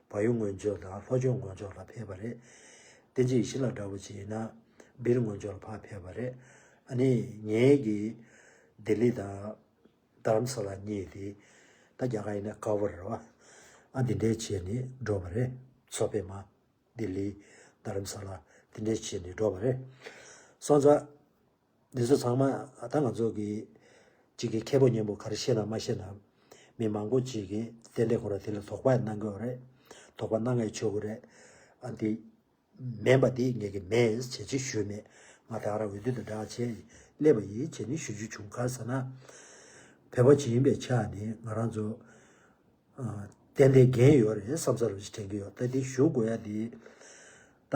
བལ་ཡུལ་ངོས་ཕྱོགས་དང་ལྷོ་ཕྱོགས་ངོས་ཕྱོགས་ལ་ཕེབས་པ་རེད། བསྟན་འཛིན་ཡེ་ཤེས་ལགས་འདྲ་བོ་ཅིག་ཡིན་ན། སྦིར་ངོས་ཕྱོགས་ལ་ཕར་ཕེབས་པ་རེད། ཨ་ནི་ངེད་ཀྱིས་ལྡི་ལི་དང་རྡ་རམ་ས་ལ་གཉིས་དེ། ད་རྒྱ་གར་ཡིན་ན་ཀ་བར་རེད་བ། ཨ་འདི་འདྲའི་བྱས་ནས་འགྲོ་བ་རེད། མཚོ་པདྨ། ལྡི་ལི། རྡ་རམ་ས་ལ། དེ་འདྲའི་བྱས་ནས་འགྲོ་བ་རེད། སོང་ཙང་། འདི་ཚོ་ཚང་མ་ད་ང་ཚོ་གི་གཅིག་གི་མཁས་པོ་སྙན་པོ་ག་རེ་བཤད་ན་མ་བཤད་ན། མི་མང་པོ་གཅིག་གིས་ཏན་ཏན་ཁོ་ར་དེ་ལ་དོགས་པ་གནང་གི་ཡོད་རེད། དོགས་པ་གནང་ཡས་ཆོག་གི་རེད། ཨ་འདི་མིན་པ་འདི་ངས་གི་མིན་བྱས་ཅིག་ཞུས་མེད། ང་ད་ག་རང་འོས་བསྡུ་དང་སྦྲགས་བྱས་སླེབས་པ་ཡིན་བྱས་ནས་ཞུ་རྒྱུ་བྱུང་། ག་རེ་ཟེར་ན། བོད་པ་ཅིག་ཡིན་པའི་ཆ་ནས་ང་རང་ཚོ། ཏན་ཏན་འགན་ཡོད་རེད་བསམ་ས་རུ་ཞིག་དྲན་གྱི་ཡོད། ད་འདི་ཞུ་དགོས་ཡ་འདི། ད་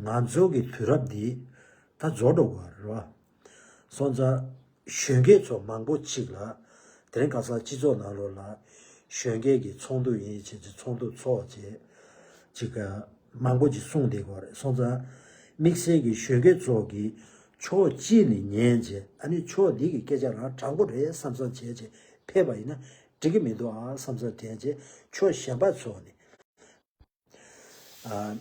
ང་ཚོ་གི་དུས་རབས་འདི་ད་རྫོགས་འགྲོ་དགོས་རེད་བ། སོང་ཙང་གཞོན་སྐྱེས་ཚོ་མང་པོ་ཅིག་ལ། དེ་རིང་ཁ་སང་སྤྱི་ཚོགས་ནང་ལོགས་ལ་གཞོན་སྐྱེས་ཀྱི་ཚོགས་འདུ་ཡིན་བྱས་ཀྱི་ཚོགས་འདུ་ཚོགས་བྱས་ཅིག་མང་པོ་ཅིག་གསུངས་བསྡད་ཀྱི་ཡོད་རེད། སོང་ཙང་དམིགས་བསལ་གྱི་གཞོན་སྐྱེས་ཚོ་གི་ཕྱོགས་གཅིག་ནས་ཉན་བྱས། ཨ་ནི་ཕྱོགས་འདི་གི་སྐད་ཆ་རང་དྲང་པོ་རེད་བསམ་བསམ་བྱས་བྱས་ཕེབས་པ་ཡིན་ན་འགྲིག་གི་མི་འདུག་ཨ་བསམ་བསམ་དྲན་བྱས། ཕྱོགས་གཞན་པ་ཚོ་ནས། ཨ།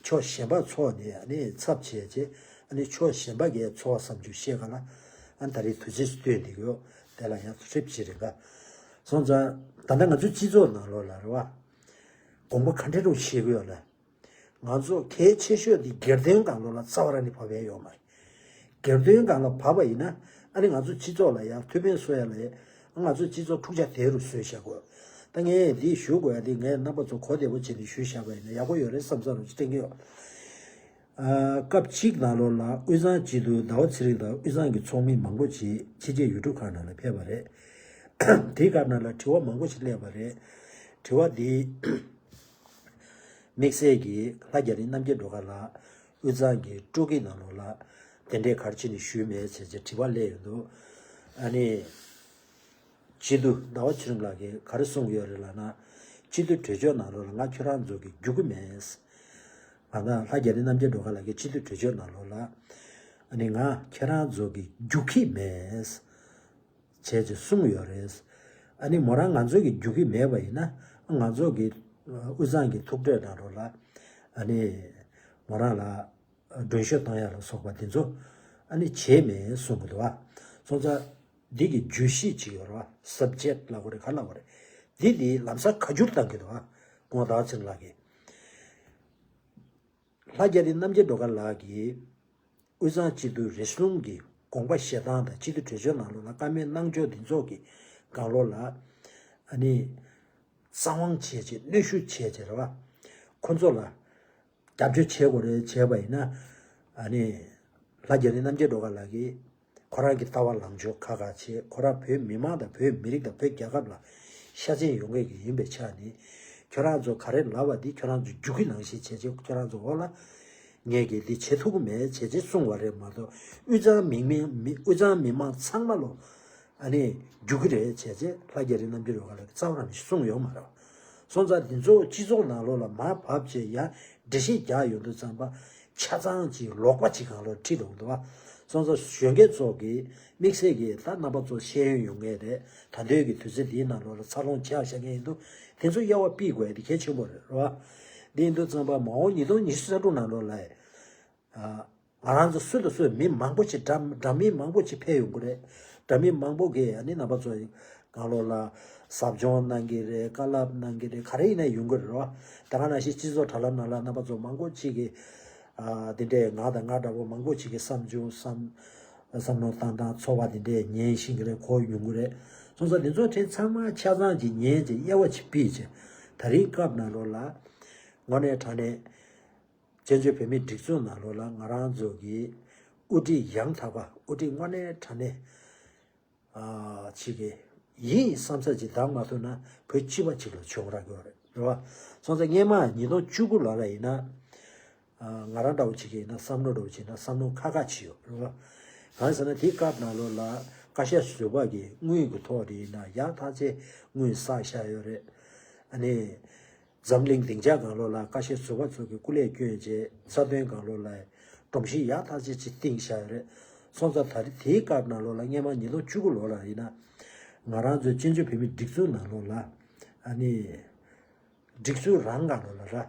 ཕྱོགས་གཞན་པ་ཚོ་ནས་ཨ་ནི་ཚབ་བྱས་བྱས། ཨ་ནི་ཕྱོགས་གཞན་པ་གའི་ཚོར་བ་བསམ་རྒྱུ་བཤད་ག་ལ། ཨ་ནི་ད་རེས་དུས་ཚོད་སུ་བཏོན་བསྡད་ཀྱི་ཡོད། དེ་ལ་ཡང་ཧྲིབ་ཅིག་རེད་ག། སོང་ཙང་ད་ལྟ་ང་ཚོའི་སྤྱི་ཚོགས་ནང་ལོགས་ལ་རེད་བ། དགོངས་པ་ག་འདྲ་རུ་བཞེས་ཀྱི་ཡོད་ལ། ང་ཚོ་གལ་ཆེ་ཤོས་འདི་སྒེར་དོན་སྒང་ལོགས་ལ་རྩ་བ་རང་ནས་བབས་ཡ་ཡོད་མ་རེད། སྒེར་དོན་སྒང་ལ་བབས་པ་ཡིན་ན། ཨ་ནི་ང་ཚོ་སྤྱི་ཚོགས་ལ་ཡང་ཐུགས་ཕན་གསོ་ཡ་ལ་ཡ། ང་ཚོ་སྤྱི་ཚོགས་འཁྲུག་ཆ་དེ་རུ་བཟོས་བཞག་དགོས། ད་ངས་འདི་ཞུ་དགོས་ཡ་འདི་ངས་རྣམ་པ་ཚོ་གོ་བདེ་པོ་བྱས་ནས་ཞུས་བཞག་པ་ཡིན་ན་ཡག་པོ་ཡོད་རེད་བསམ་བསམ་རུ་དྲན་གྱི་ཡོད། ཨ། སྐབས་གཅིག་ནང་ལོགས་ལ་དབུས་གཙང་སྤྱི་འཐུས་ཟླ་བ་ཚེ་རིང་དང་དབུས་གཙང་གི་ཚོགས་མི་མང་པོ་ཅིག་ཕྱི་རྒྱལ་ཡུལ་གྲུ་ཁག་ནང་ལ་ཕེབས་པ་རེད། དེའི་སྐབས་ནང་ལ་དྲི་བ་མང་པོ་ཞིག་སླེབས་པ་རེད། དྲི་བ་འདི། དམིགས་བསལ་གྱིས་ལྷ་རྒྱ་རི་རྣམ་རྒྱལ་སྒྲོལ་དཀར་ལགས་དབུས་གཙང་གི་སྤྲོ་སྐྱིད་ནང་ལོགས་ལ་དེ་འདྲའི་ག་རེ་བྱས་ནས་ཞུས་མེད་ཟེར་ཅིག་དྲི་བ་སླེབས་ཡོང་འདུག། ཨ་ནི། སྤྱི་འཐུས་ཟླ་བ་ཚེ་རིང་ལགས་ཀྱིས་ག་རེ་གསུངས་ཡོད་རེད་ལབ་ན། སྤྱི་འཐུས་གྲོས་ཆོད་ནང་ལོགས་ལ་ང་ཁྱོད་རང་ཚོ་གི་རྒྱུག་གི་མེད། ང་དང་ལྷ་རྒྱ་རི་རྣམ་རྒྱལ་སྒྲོལ་དཀར་ལགས་ཀྱིས་སྤྱི་འཐུས་གྲོས་ཆོད་ནང་ལོགས་ལ། ཨ་ནི་ང་ཁྱེད་རང་ཚོ་གི་རྒྱུག་གི་མེད། བྱས་ཅེས་གསུངས་ཡོད་རེད། ཨ་ནི་མོ་རང་ང་ཚོ་གི་རྒྱུག་གི་མེད་པ་ཡིན་ན། ང་ཚོ་གི་དབུས་གཙང་གི་ཐུག་འཕྲད་ནང་ལོགས་ལ། ཨ་ནི་མོ་རང་ལ་མགྲོན་ཤོག་བཏང་ཡ་ལ་སོགས་པ་དེ་ཚོ་ཨ་ནི་བྱས་མེད་གསུང་གི་འདུག་བ། སོང་ཙང་འདི་གི་བརྗོད་གཞི་ཅིག་ཡོད་རེད་བ། སབ་ཇེག་ལབ་དགོས་རེད་ག་ལབ་དགོས་རེད། འདི་འདི་ལམ་སང་ཁ་བསྒྱུར་བཏང་གི་འདུག་བ། སྐུ་ངོ་ཟླ་བ་ཚེ་རིང་ལགས་ཀྱིས། ལྷ་རྒྱ་རི་རྣམ་རྒྱལ་སྒྲོལ་དཀར་ལགས་ཀྱིས་དབུས་གཙང་སྤྱི་འཐུས་རེ་ཟུང་གི་དགོངས་པ་བཞེས་སྟངས་དང་སྤྱི་འཐུས་གྲོས་ཆོད་ནང་ལོགས་ལ་བཀའ་མོལ་གནང་ཕྱོགས་འདི་ཚོ་གི་སྒང་ལོགས་ལ། ཨ་ནི། གཙང་དབང་བྱས་བྱས་གནོན་ཤུགས་བྱས་བྱས་རེད་བ། ཁོ་ཚོ་ལ་རྒྱབ་སྐྱོར་བྱེད་དགོས་རེད་བྱས་པ་ཡིན་ན། ཨ་ནི། ལྷ་རྒྱ་རི་རྣམ་རྒྱལ་སྒྲོལ་དཀར་ལགས་ཀྱིས་ཁོ་རང་གི་ལྟ་བ་ལངས་ཕྱོགས་ཁག་ཁག་བྱས། ཁོ་རང་བོད་མི་མང་དང་བོད་མི་རིགས་དང་བོད་རྒྱལ་ཁབ་ལ་ཤ་ཚན་ཡོང་མཁན་གྱི་ཡིན་པའི་ཆ་ནས། ཁྱོད་རང་ཚོ་ག་རེ་ལབ་པ་འདི་ཁྱོད་རང་ཚོ་རྒྱུག་ཁྱི་ནང་བཞིན་བྱས་བྱས་ཁྱོད་རང་ཚོ་འོག་ལ། ངས་ཀྱིས་འདི་བྱེད་ཐུབ་ཀྱི་མེད་བྱས་བྱས་གསུངས་པ་རེད་མ་གཏོགས། དབུས་གཙང་མི་མི་མི་དབུས་གཙང་མི་མང་ཚང་མ་ལོ། ཨ་ནི་རྒྱུག་གི་རེད་བྱས་བྱས་ལྷ་རྒྱ་རི་རྣམ་རྒྱལ་སྒྲོལ་དཀར་ལགས་ཀྱིས་རྩ་བ་རང་ནས་གསུངས་ཡོད་མ་རེད་བ། སོང་ཙང་འདི་ཚོ་སྤྱི་ཚོགས་ནང་ལོགས་ལ་མར་བབས་བྱས་ཡ་འགྲེལ་བཤད་རྒྱག་ཡོང་དུས་ཙམ་པ། ཆ་ཚང་ཅིག་ལོག་པ་ཅིག་གང་ལོག་ཁྲིད་འདུག་འདུག་བ། སོང་ཙང་གཞོན་སྐྱེས་ཚོ་གིས་དམིགས་བསལ་གྱིས་ད་རྣམ་པ་ཚོ་ཤེས་ཡོན་ཡོད་མཁན་རེད། ད་ལྟའི་གི་དུས་ཚོད་འདིའི་ནང་ལོགས་ལ་འཚར་ལོངས་བྱས་བཞག་མཁན་ཡིན་དུས། དེ་ཚོ་དབྱེ་བ་ཕྱེ་དགོས་ཡ་དེ་གལ་ཆེན་པོ་རེད་རེད་བ། འདི་ཡིན་དུས་ཙམ་པ་མ་འོངས་ཉིས་སྟོང་ཉི་ཤུ་རྩ་དྲུག་ནང་ལོགས་ལ། ང་རང་ཚོ་སུ་དང་སུ་མི་མང་པོ་ཞིག་འདྲ་འདྲ་མིན་མང་པོ་ཞིག་ཕེབས་ཡོང་གི་རེད། འདྲ་མིན་མང་པོ་གིས་ཨ་ནི་རྣམ་པ་ཚོ་གང་ལོགས་ལ་ཟབ་སྦྱོང་གནང་གི་རེད། བཀའ་སློབ་གནང་གི་རེད། ག་རེ་ཡིན་ན་ཡོང་གི་རེད་བ། ད་ག་ནང་བཞིན་སྤྱི་ཚོགས་དྲ་ལམ་ནང་ལ་རྣམ་པ་ཚོ་མང་པོ་ཞིག་གིས། ཨ། དེ་འདྲས་ང་དང་ང་འདྲ་པོ་མང་པོ་ཞིག་གིས་བསམ་བྱུང་བསམ་བསམ་བློ་བཏང་སྟངས་ཚོར་བ་དེ་འདྲས་ཉན་ཤེས་ཀྱི་རེད། གོ་ཡོང་གི་རེད། སོང་ཙང་འདི་ཚོ་དྲན་ཚང་མ་ཆ་ཚང་གི་ཉན་གྱི་དབྱེ་བ་ཅིག་ཕྱེ་བྱས། ད་རིང་སྐབས་ནང་ལོགས་ལ་དངོས་གནས་དྲང་གནས་བཙན་བྱོལ་བོད་མིའི་སྒྲིག་འཛུགས་ནང་ལོགས་ལ་ང་རང་ཚོ་གི་དབུ་ཁྲིད་ཡང་དག་པ། དབུ་ཁྲིད་དངོས་གནས་དྲང་གནས་ཨ་ཅིག་གི་ཡིན་བསམ་ས་ཅིག་བདམས་མ་ཐུབ་ན་བོད་སྤྱི་པ་ཅིག་ལ་བྱུང་རག་གི་ཡོད་རེད། རེད་བ། སོང་ཙང་སྔོན་མ་ཉིས་སྟོང་བཅུ་དགུ་ལོ་ལ་ཡིན་ན། ཨ་ང་རང་འདྲ་བོ་ཅིག་གིས་ཡིན་ན་བསམ་བློ་འདྲ་བོ་ཅིག་ཡིན་ན་བསམ་བློ་ཁ་ཁ་ཅིག་ཡོད་རེད་བ། གང་ཟེར་ན་དེའི་སྐབས་ནང་ལོགས་ལ་བཀའ་ཤག་ཟུར་པ་གིས་དངུལ་གྱི་ཐོག་ནས་ཡིན་ན་ཡག་ཐག་ཆོད་དངུལ་བསགས་བཞག་ཡོད་རེད། ཨ་ནི་འཛམ་གླིང་སྡིངས་ཆ་སྒང་ལོགས་ལ་བཀའ་ཤག་ཟུར་པ་ཚོ་གིས་སྐུ་ལས་བསྐྱོན་བྱས་རྩ་དོན་སྒང་ལོགས་ལ་སྒྲོམ་གཞི་ཡག་ཐག་ཆོད་ཅིག་བཏིང་བཞག་ཡོད་རེད། སོང་ཙང་ད་རེས་དེའི་སྐབས་ནང་ལོགས་ལ་སྔོན་མ་ཉིས་སྟོང་བཅུ་དགུ་ལོ་ལ་ཡིན་ན་ང་རང་ཚོའི་བཙན་བྱོལ་བོད་མིའི་སྒྲིག་འཛུགས་ནང་ལོགས་ལ་ཨ་ནི། སྒྲིག་འཛུགས་རང་སྒང་ལོགས་ལ་ར།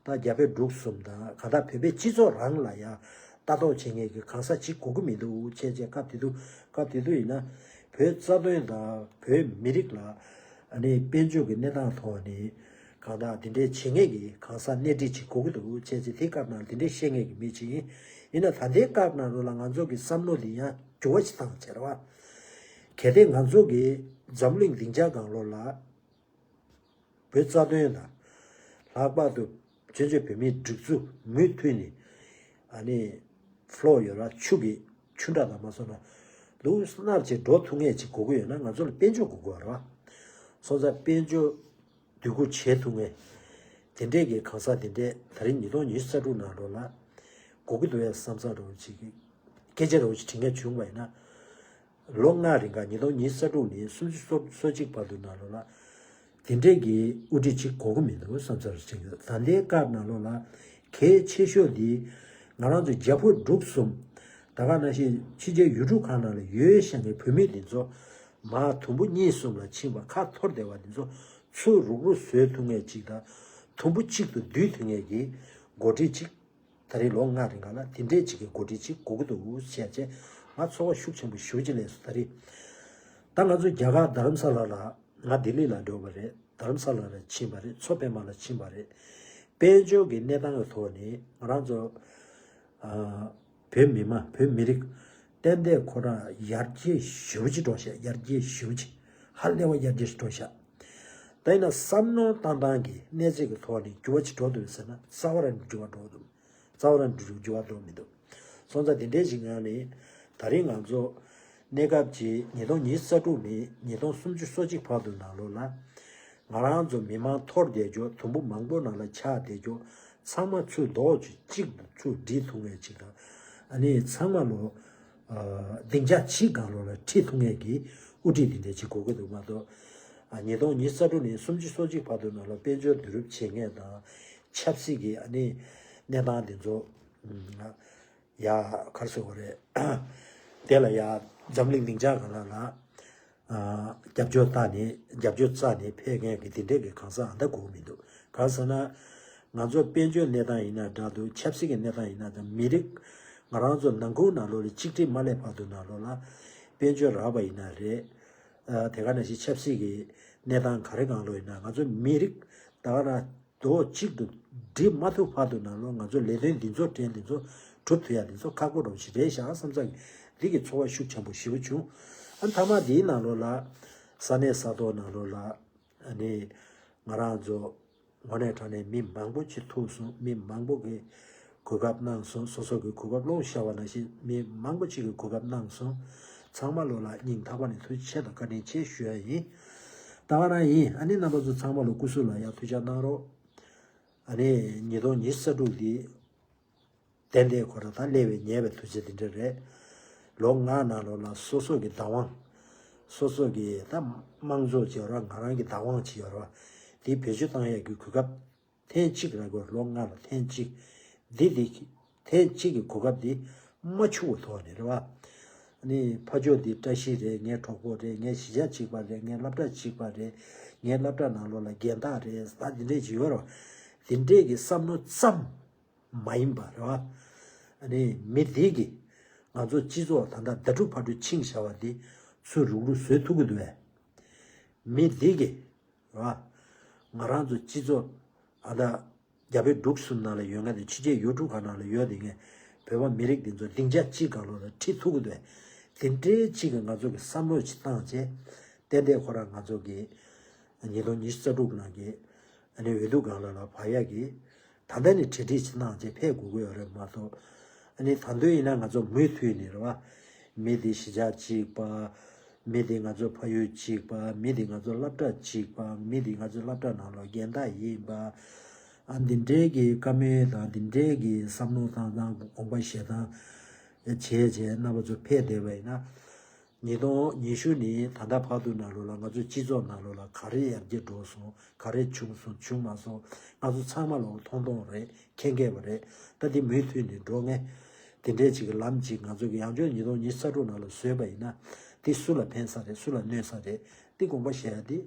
ད་རྒྱ་བོད་འབྲུག་གསུམ་དང་གང་ལྟར་བོད་པའི་སྤྱི་ཚོགས་རང་ལ་ཡང་ལྟ་རྟོག་བྱེད་མཁན་གྱི་གང་ཟག་ཅིག་དགོས་ཀྱི་མི་འདུག་བྱས་བྱས། སྐབས་དེ་དུས་སྐབས་དེ་དུས་ཡིན་ན་བོད་རྩ་དོན་དང་བོད་མི་རིགས་ལ་ཨ་ནི་དཔལ་འབྱོར་གྱི་གནས་སྟངས་ཐོག་ནས་གང་ལྟར་འདི་འདྲའི་བྱེད་མཁན་གྱི་གང་ཟག་སྣེ་ཁྲིད་ཅིག་དགོས་ཀྱི་འདུག་བྱས་བྱས། དེ་སྐབས་ནང་འདི་འདྲའི་བཤད་མཁན་གྱི་མི་ཅིག་ཡིན། ཡིན་ན་ད་ལྟའི་སྐབས་ནང་ལོགས་ལ་ང་ཚོ་གི་བསམ་བློ་འདི་ཡང་འགྱུར་བ་ཞིག་བཏང་བྱས་རེད་བ། གལ་ཏེ་ང་ཚོ་གི་འཛམ་གླིང་སྡིངས་ཆ་སྒང་ལོགས་ལ། བོད་རྩ་དོན་དང་། ལྷག་པར་དུ་བཙན་བྱོལ་བོད་མིའི་སྒྲིག་འཛུགས་མུ་མཐུད་ནས་ཨ་ནི་ཕོ་ལོ་ཡོད་ར་ཆུ་གི་ཆུ་འདྲ་དང་མ་སོང་ན་ལུག་སྣབས་ཀྱིས་འགྲོ་ཐུབ་མཁན་ཅིག་དགོས་ཀྱི་ཡོད་ན་ང་ཚོ་ལ་དཔལ་འབྱོར་དགོས་ཀྱི་ཡོད་རེད་བ། སོང་ཙང་དཔལ་འབྱོར་འདུ་འགོད་བྱེད་ཐུབ་མཁན་དེ་འདྲས་ཀྱི་གང་ཟག་དེ་འདྲས་ད་རིང་ཉིས་སྟོང་ཉི་ཤུ་རྩ་དྲུག་ནང་ལོགས་ལ་དགོས་ཀྱི་འདུག་ཡ་བསམ་ས་འདྲ་བོ་ཅིག་གི་སྐད་ཆ་འདྲ་བོ་ཅིག་དྲི་མཁན་བྱུང་བ་ཡིན་ན། ལོ་ལྔ་རིང་ག་ཉིས་སྟོང་ཉི་ཤུ་རྩ་དྲུག་ནས་སུམ་ཅུ་སོ་སོ་གཅིག་བར་དུ་ནང་ལོགས་ལ། དེ་འདྲས་ཀྱི་དབུ་ཁྲིད་ཅིག་དགོས་ཀྱི་མི་འདུག་བསམ་ཚར་ཅིག་ཡོད། ད་ལྟའི་སྐབས་ནང་ལོགས་ལ་གལ་ཆེ་ཤོས་འདི་ང་རང་ཚོ་རྒྱ་བོད་འབྲུག་གསུམ་ད་ག་ནང་བཞིན་ཕྱི་རྒྱལ་ཡུལ་གྲུ་ཁག་ནང་ལ་ཡོད་བཞག་མཁན་བོད་མི་འདི་ཚོ་མར་དུམ་བུ་གཉིས་གསུམ་ལ་ཕྱིན་པ་ཁ་འཐོར་བསྡད་པ་འདི་ཚོ་ཚུར་རུག་རུག་བཟོ་ཐུབ་མཁན་ཅིག་དང་དུམ་བུ་གཅིག་ཏུ་བསྡུ་ཐུབ་མཁན་གྱི་འགོ་ཁྲིད་ཅིག་ད་རེས་ལོ་ལྔ་རིང་ག་ལ་དེ་འདྲས་ཅིག་གི་འགོ་ཁྲིད་ཅིག་དགོས་ཀྱི་འདུག་བྱས་བྱས་ང་ཚོར་བ་ཤུགས་ཆེན་པོ་ཞེ་པོ་ཅིག་སླེབས་སོང་། ད་རེས་ད་ང་ཚོ་རྒྱ་གར་རྡ་རམ་ས་ལ་ལ་ང་ལྡི་ལི་ལ་འགྲོ་བ་རེད། རྡ་རམ་ས་ལ་ལ་ཕྱིན་པ་རེད། མཚོ་པདྨ་ལ་ཕྱིན་པ་རེད། དཔལ་འབྱོར་གྱི་གནས་སྟངས་ཀྱི་ཐོག་ནས་ང་རང་ཚོ་ཨ་བོད་མི་མང་བོད་མི་རིགས་ཏན་ཏན་ཁོ་རང་ཡར་རྒྱས་ཞེ་པོ་ཅིག་འགྲོ་ཤག་ཡར་རྒྱས་ཞེ་པོ་ཅིག་ཧ་ལས་པ་ཡར་རྒྱས་ཤིག་འགྲོ་ཤག་ད་ཡིན་ན་བསམ་མནོ་བཏང་སྟངས་ཀྱི་གནས་ཚད་ཀྱི་ཐོག་ནས་འགྱུར་བ་ཅིག་འགྲོ་འདུག་ཟེར་ན་རྩ་བ་རང་འགྱུར་བ་འགྲོ་འདུག་རྩ་བ་རང་འགྱུར་འགྱུར་བ་འགྲོ་མི་འདུག་སོང་ཙང་དེ་འདྲའི་ཞིག་ངང་ནས་ད་རིང་ང་ཚོ་གནས་སྐབས་ཀྱི་ཉིས་སྟོང་ཉི་ཤུ་རྩ་དྲུག་ནས་ཉིས་སྟོང་སུམ་ཅུ་སོ་གཅིག་བར་དུ་ནང་ལོགས་ལ་ང་རང་ཚོ་མི་མང་འཐོར་བསྡད་རྒྱུ་དུམ་བུ་མང་པོ་ནང་ལ་ཆགས་བསྡད་རྒྱུ་ཚང་མ་ཚུར་རྡོག་གཅིག་ཏུ་ཚུར་སྒྲིལ་ཐུབ་མཁན་ཅིག་དང་ཨ་ནི་ཚང་མ་ལོ། སྡིངས་ཆ་གཅིག་སྒང་ལོགས་ལ་ཁྲིད་ཐུབ་མཁན་གྱི་དབུ་ཁྲིད་འདི་འདྲ་ཅིག་དགོས་ཀྱི་འདུག་མ་གཏོགས། ཉིས་སྟོང་ཉི་ཤུ་རྩ་དྲུག་ནས་སུམ་ཅུ་སོ་གཅིག་བར་དུ་ནང་ལ་དཔལ་འབྱོར་བསྡུ་རུབ་བྱེད་མཁན་དང་ཆབ་སྲིད་ཀྱི་ཨ་ནི་གནས་སྟངས་འདི་ཚོ་ཡ་ག་རེ་ཟེར་དགོས་རེད། དེ་ལ་ཡ་འཛམ་གླིང་སྡིངས་ཆ་སྒང་ལ་ལ་རྒྱབ་སྐྱོར་བཏང་ནས་རྒྱབ་སྐྱོར་བཙལ་ནས་ཕེབས་མཁན་གྱི་འདི་འདྲས་ཀྱི་གང་ཟག་ཨ་འདྲ་དགོས་ཀྱི་མི་འདུག་གང་ཟེར་ན། ང་ཚོ་དཔལ་འབྱོར་གནས་སྟངས་ཡིན་ན་འདྲ་འདུག་ཆབ་སྲིད་ཀྱི་གནས་སྟངས་ཡིན་ན་འདྲ། མི་རིགས་ང་རང་ཚོ་ནང་ཁུལ་ནང་ལོགས་ལ་གཅིག་སྒྲིལ་མ་སླེབས་བར་དུ་ནང་ལོགས་ལ་དཔལ་འབྱོར་རག་པ་ཡིན་ན་རེད། ཨ་དེ་ག་ནང་བཞིན་ཆབ་སྲིད་ཀྱི་གནས་སྟངས་ག་རེ་གང་ལོགས་ཡིན་ན་ང་ཚོ་མི་རིགས་ད་ག་རང་རྡོག་གཅིག་ཏུ་སྒྲིལ་མ་ཐུབ་བར་དུ་ནང་ལོགས་ང་ཚོ་ལས་དོན་འདི་ཚོ་དྲན་འདི་ཚོ་གྲུབ་ཐུབ་ཡ་འདི་ཚོ་ཁག་པོ་འདྲ་བོ་ཞིག་རེད་ཤག་བསམ་ས་གི་འདི་གི་ཚོར་བ་ཤུགས་ཆེན་པོ་ཞེ་པོ་བྱུང་། ཨ་མཐའ་མ་འདིའི་ནང་ལོགས་ལ་ས་གནས་ས་ཐོག་ནང་ལོགས་ལ་ཨ་ནི་ང་རང་ཚོ། དངོས་གནས་དྲང་གནས་མི་མང་པོ་ཅིག་ཐུག་སོང་། མི་མང་པོ་གིས་གོ་སྐབས་གནང་སོང་། སོ་སོ་གིས་གོ་སྐབས་སློང་བཞག་པ་ནང་བཞིན་མི་མང་པོ་ཅིག་གིས་གོ་སྐབས་གནང་སོང་། ཚང་མ་ལོ་ལ་སྙིང་ཐག་པ་ནས་ཐུགས་རྗེ་ཆེ་དང་བཀའ་དྲིན་ཆེ་ཞུ་ཡ་ཡིན། ད་ག་རང་ཡིན། ཨ་ནི་རྣམ་པ་ཚོ་ཚང་མ་ལོ་སྐུ་གཟུགས་ལ་ཡང་ཐུགས་ཅག་གནང་རོགས། ཨ་ནི་ཉིས་སྟོང་ཉི་ཤུ་རྩ་དྲུག་འདི། ཏན་ཏན་ཁོ་རང་ད་སླེབས་པའི་ཉེ་བའི་དུས་ཚོད་འདི་འདྲ་རེད། ལོ་ལྔ་ནང་ལོགས་ལ་སོ་སོ་གི་བདག་དབང་། སོ་སོ་གི་ད་དམངས་གཙོ་ཅིག་ཡོད་ར། ང་རང་གི་བདག་དབང་ཅིག་ཡོད་ར། དེ་བེད་སྤྱོད་བཏང་ཡག་གི་གོ་སྐབས་ཐེངས་གཅིག་རག་གི་ཡོད། ལོ་ལྔ་ལ་ཐེངས་གཅིག་འདི་འདི་ཐེངས་གཅིག་གི་གོ་སྐབས་འདི་མ་འཆུག་པའི་ཐོག་ནས་རེད་བ། ཨ་ནི་ཕ་ཕྱོགས་འདི་བཀྲ་ཤིས་རེད། ངའི་གྲོགས་པོ་རེད། ངའི་གཞིས་ཆགས་གཅིག་པ་རེད། ངའི་སློབ་གྲྭ་གཅིག་པ་རེད། ངའི་སློབ་གྲྭ་ནང་ལོགས་ལ་རྒན་བདག་རེད། ད་འདི་འདྲས་ཅིག་ཡོད་ར། འདི་འདྲས་ཀྱི་བསམ་བློ་ཙམ། མ་ཡིན་པ་རེད་བ། ཨ་ནི་མི་འདི་གིས་ང་ཚོ་སྤྱི་ཚོགས་ད་ལྟ་ཟླ་དྲུག་ཕར་འགྲོ་ཕྱིན་བཞག་པ་འདི་ཚུར་རུག་རུག་བཟོ་ཐུབ་ཀྱི་འདུག་བས། མི་འདི་གིས་རེད་བ། ང་རང་ཚོ་སྤྱི་ཚོགས་ཨ་ད་རྒྱ་བལ་འབྲུག་གསུམ་ནང་ལ་ཡོད་མཁན་དང་ཕྱི་རྒྱལ་ཡུལ་གྲུ་ཁག་ནང་ལ་ཡོད་བསྡད་མཁན་བོད་པ་མི་རིགས་འདི་ཚོ་སྡིངས་ཆ་གཅིག་སྒང་ལོགས་ལ་ཁྲིད་ཐུབ་ཀྱི་འདུག་བས། དེ་འདྲའི་གཅིག་གིས་ང་ཚོ་གི་བསམ་བློ་ཅིག་བཏང་བྱས། ཏན་ཏན་ཁོ་རང་ང་ཚོ་གི་ཉིས་སྟོང་ཉི་ཤུ་རྩ་དྲུག་ནང་གི་ཨ་ནི་འོས་བསྡུ་སྒང་ལ་ལ་བབས་ཡག་གི་ད་ལྟ་ནས་གྲ་སྒྲིག་ཅིག་གནང་བྱས་ཕེབས་དགོས་ཀྱི་ཡོད་རེད་མ་གཏོགས། ཨ་ནི་ད་དུང་ཡིན་ན་ང་ཚོ་མུ་མཐུད་ནས་རེད་བ། མི་འདི་གཞིས་ཆགས་གཅིག་པ། མི་འདི་ང་ཚོ་ཕ་ཡུལ་གཅིག་པ། མི་འདི་ང་ཚོ་སློབ་གྲྭ་གཅིག་པ། མི་འདི་ང་ཚོ་སློབ་གྲྭ་ནང་ལོགས་རྒན་བདག་ཡིན་པ། ཨ་འདི་འདྲའི་གི་བཀའ་མོལ་དང་འདི་འདྲའི་གི་བསམ་བློ་བཏང་སྟངས་དགོངས་པ་བཞེས་སྟངས་བྱས་བྱས་རྣམ་པ་ཚོ་ཕེབས་བསྡད་པ་ཡིན་ན། ཉིས་སྟོང་ཉི་ཤུ་ནས་ད་ལྟ་བར་དུ་ནང་ལོགས་ལ་ང་ཚོའི་སྤྱི་ཚོགས་ནང་ལོགས་ལ་ག་རེ་ཡར་རྒྱས་འགྲོ་སོང་། ག་རེ་བྱུང་སོང་། བྱུང་མ་སོང་། ང་ཚོ་ཚང་མ་ལོག་མཐོང་མཐོང་རེད། མཁྱེན་མཁྱེན་པ་རེད། ད་འདི་མུ་མཐུད་ནས་འགྲོ་ངེས། དེ་འདྲའི་ཅིག་གི་ལམ་ཅིག་ང་ཚོ་གི་ཡང་བསྐྱར་ཉིས་སྟོང་ཉི་ཤུ་རྩ་དྲུག་ནང་ལ་བཟོས་པ་ཡིན་ན། འདི་སུ་ལ་ཕན་ས་རེད། སུ་ལ་གནོད་ས་རེད། འདི་དགོངས་པ་བཞེས་ཡ་འདི།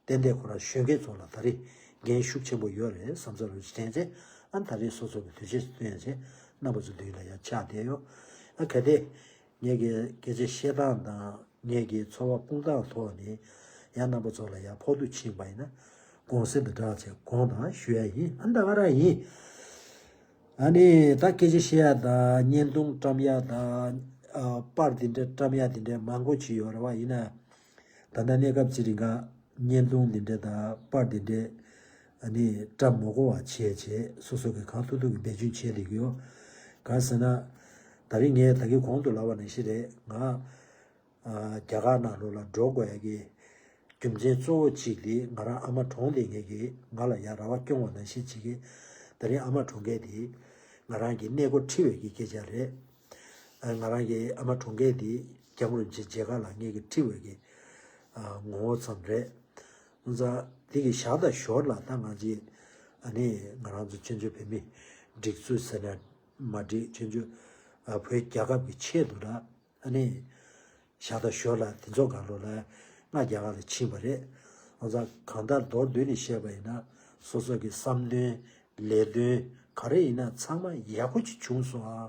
ཏན་ཏན་ཁོ་རང་གཞོན་སྐྱེས་ཚོ་ལ་ད་རེས་འགན་ཤུགས་ཆེན་པོ་ཡོད་རེད་བསམ་ས་རུ་དྲན་རྗེས། ཨ་ད་རེས་སོ་སོ་གི་དུས་ཆེན་སྟོན་རྗེས་རྣམ་པ་ཚོ་མདུན་ལ་ཡང་ཆགས་བསྡད་ཡོད། ཨ་གལ་ཏེ་ངེད་ཀྱི་སྐད་ཆ་བཤད་སྟངས་དང་ངེད་ཀྱི་ཚོར་བ་སྤུངས་སྟངས་ཐོག་ནས་ཡང་རྣམ་པ་ཚོ་ལ་ཡང་ཕོག་ཐུག་ཕྱིན་པ་ཡིན་ན་དགོངས་སེལ་དང་སྦྲགས་བྱས་དགོངས་དག་ཞུ་ཡ་ཡིན། ཨ་ད་ག་རང་ཡིན། ཨ་ནི་ད་སྐད་ཆ་བཤད་ཡ་དང་བརྙན་ཐུང་བཀྲམ་ཡ་དང་ཨ་པར་འདི་འདྲ་བཀྲམ་ཡ་འདི་འདྲ་མང་པོ་ཅིག་ཡོད་རེད་བ། ཡིན་ན། ད་ལྟ་གནས་སྐབས་ཅིག་རིང་ག་བརྙན་ཐུང་འདི་འདྲ་དང་པར་འདི་འདྲ་ཨ་ནི་བཀྲམ་མ་དགོས་པ་བྱས་བྱས་སོ་སོ་གི་གང་ཐུབ་ཐུབ་ཀྱི་འབད་བརྩོན་བྱས་བསྡད་ཀྱི་ཡོད། གང་ཟེར་ན། ད་རིང་ངས་ད་གིན་གོང་དུ་ལབ་པ་ནང་བཞིན་རེད། ང་ཨ་རྒྱ་གར་ནང་ལོགས་ལ་འགྲོ་དགོས་ཡ་གི་རྒྱུ་མཚན་གཙོ་བོ་གཅིག་དེ་ང་རང་ཨ་མ་གྲོངས་དེ་ངེད་ཀྱིས་ང་ལ་ཡ་རེ་བ་སྐྱོང་བ་ནང་བཞིན་བྱེད་ཀྱི། ད་རིང་ཨ་མ་གྲོངས་མཁན་དེ་ང་རང་གི་གནས་སྒོ་ཁྲི་བའི་གི་སྐད་ཆ་རེད། ཨ་ང་རང་གི་ཨ་མ་གྲོངས་མཁན་དེ་སྐྱབས་མགོན་རིན་པོ་ཆེ་མཇལ་ཁ་ལ་ངེད་ཀྱིས་ཁྲི་བའི་གི་ཨ་ངོ་བོ་ཙམ་རེད། ང་ཚོ་དེ་གི་ཞག་དང་ཞོར་ལ་ད་ང་ཚོས་ཨ་ནི་ང་རང་ཚོ་བཙན་བྱོལ་བོད་མི་སྒྲིག་འཛུགས་ཟེར་ན་མ་འགྲིག་བཙན་བྱོལ་ཨ་བོད་རྒྱལ་ཁབ་ཀྱི་ཆེད་དུ་ལ། ཨ་ནི། ཞག་དང་ཞོར་ལ་དེ་ཚོ་སྒང་ལོགས་ལ་ང་རྒྱ་གར་ལ་ཕྱིན་པ་རེད། ང་ཚོ་གང་ལྟར་མདོར་བསྡུས་ནས་བཤད་པ་ཡིན་ན་སོ་སོ་གི་བསམ་དོན་ལས་དོན་ག་རེ་ཡིན་ན་ཚང་མ་ཡག་པོ་ཅིག་བྱུང་སོང་ཨ།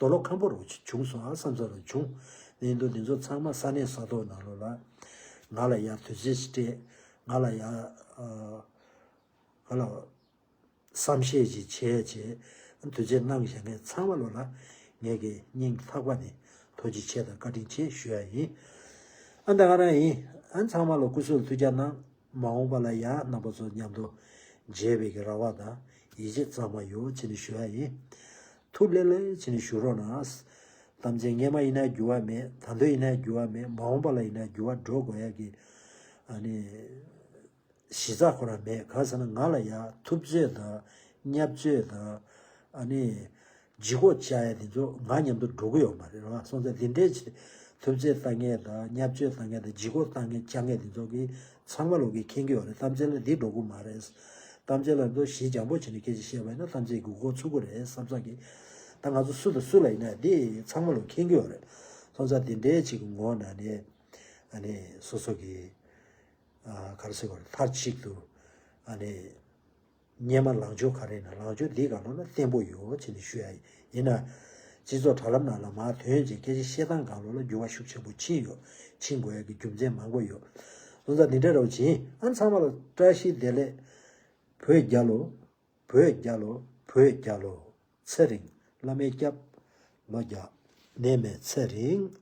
རྡོ་ལོ་ཁམ་པོ་རོ་ཅིག་བྱུང་སོང་ཨ་བསམ་ས་རུ་བྱུང་། ཡིན་དུས་འདི་ཚོ་ཚང་མ་ས་གནས་ས་ཐོག་ནང་ལོགས་ལ་ང་ལ་ཡང་དུས་ཚོད་ཅིག་སྤྲད། ང་ལ་ཡང་ཨ་ག་ལ། བསམ་ཤེས་ཅིག་བྱས་བྱས་དུས་ཚོད་གནང་བཞག་མཁན་ཚང་མ་ལོ་ལ་ངས་ཀྱི་སྙིང་ཐག་པ་ནས་ཐུགས་རྗེ་ཆེ་དང་བཀའ་དྲིན་ཆེ་ཞུ་ཡ་ཡིན། ཨ་ད་ག་རང་ཡིན། ཨ་ཚང་མ་ལ་སྐུ་གཟུགས་ལ་ཐུགས་ཅག་གནང་། མ་འོངས་པ་ལ་ཡང་རྣམ་པ་ཚོ་མཉམ་དུ་མཇལ་བའི་གི་རེ་བ་དང་ཡིད་ཆེས་གཙང་མ་ཡོད་ཅེས་ནས་ཞུ་ཡ་ཡིན། ཐུགས་ལྷོད་ལྷོད་བྱས་ནས་བཞུགས་རོགས་གནང་། གཏམ་ཚེ་སྔས་མ་ཡིན་ན་འགྱུར་བ་མེད། ད་དུང་ཡིན་ན་འགྱུར་བ་མེད། མ་འོངས་པ་ལ་ཡིན་ན་འགྱུར་བ་འགྲོ་དགོས་ཡ་གི་ཨ་ནི། གཞི་རྩ་ཁོ་རང་མེད། གང་ཟེར་ན་ང་ལ་ཡ་ཐུབ་ཚོད་དང་བརྙས་བཅོས་དང་ཨ་ནི་ལྗིད་ཁོག་བཅག་ཡ་དེ་ཚོ་ང་མཉམ་དུ་འགྲོ་གི་ཡོད་མ་རེད་ར། སོང་ཙང་དེ་འདྲའི་ཆེད་ཐུབ་ཚོད་བཏང་མཁན་དང་བརྙས་བཅོས་བཏང་མཁན་དང་ལྗིད་ཁོག་བཏང་མཁན་བཅག་མཁན་དེ་ཚོ་གི་ཚང་མ་ལོག་གི་མཁྱེན་གྱི་ཡོད་རེད། གཏམ་ཚེ་ལ་འདི་འགྲོ་གི་མ་རེད། གཏམ་ཚེ་ལ་འདུག་ཞི་འཇམ་པོ་བྱས་ནས་སྐད་ཆ་བཤད་པ་ཡིན་ན་གཏམ་ཚེ་གི་མགོ་ཚུགས་ཀྱི་རེད་བསམ་ས་གི། ད་ང་ཚོ་སུ་དང་སུ་ལ་ཡིན་ན་དེ་ཚང་མ་ལོག་མཁྱེན་གྱི་ཡོད་རེད། སོང་ཙང་དེ་འདྲའི་ཆེད་ཀྱི་ངོ་ན་ནས་ཨ་ནི་སོ་སོ་གི་ཨ་ག་རེ་ཟེར་དགོས་རེད། མཐའ་གཅིག་ཏུ་ཨ་ནི་སྔས་མ་ལངས་ཕྱོགས་ག་རེ་ཡིན་ན་ལངས་ཕྱོགས་འདིའི་སྒང་ལོགས་ལ་བརྟན་པོ་ཡོད་ཅེས་ནས་ཞུ་ཡ་ཡིན། ཡིན་ན་སྤྱི་ཚོགས་དྲ་ལམ་ནང་ལ་མར་ཐོན་རྗེས་སྐད་ཆ་བཤད་སྟངས་སྒང་ལོགས་ལ་འགྱུར་བ་ཤུགས་ཆེན་པོ་ཕྱིན་ཡོད། ཕྱིན་དགོས་ཡ་གི་རྒྱུ་མཚན་མང་པོ་ཡོད། སོང་ཙང་འདི་འདྲ་རོགས་བྱིན། ཨ་ཚང་མ་ལ་བཀྲ་ཤིས་བདེ་ལེགས། བོད་རྒྱལ་ལོ། བོད་རྒྱལ་ལོ། བོད་རྒྱལ་ལོ། ཚེ་རིང་། བླ་མའི་སྐྱབས། ལོ་བརྒྱ། ནད་མེད་ཚེ་རིང་།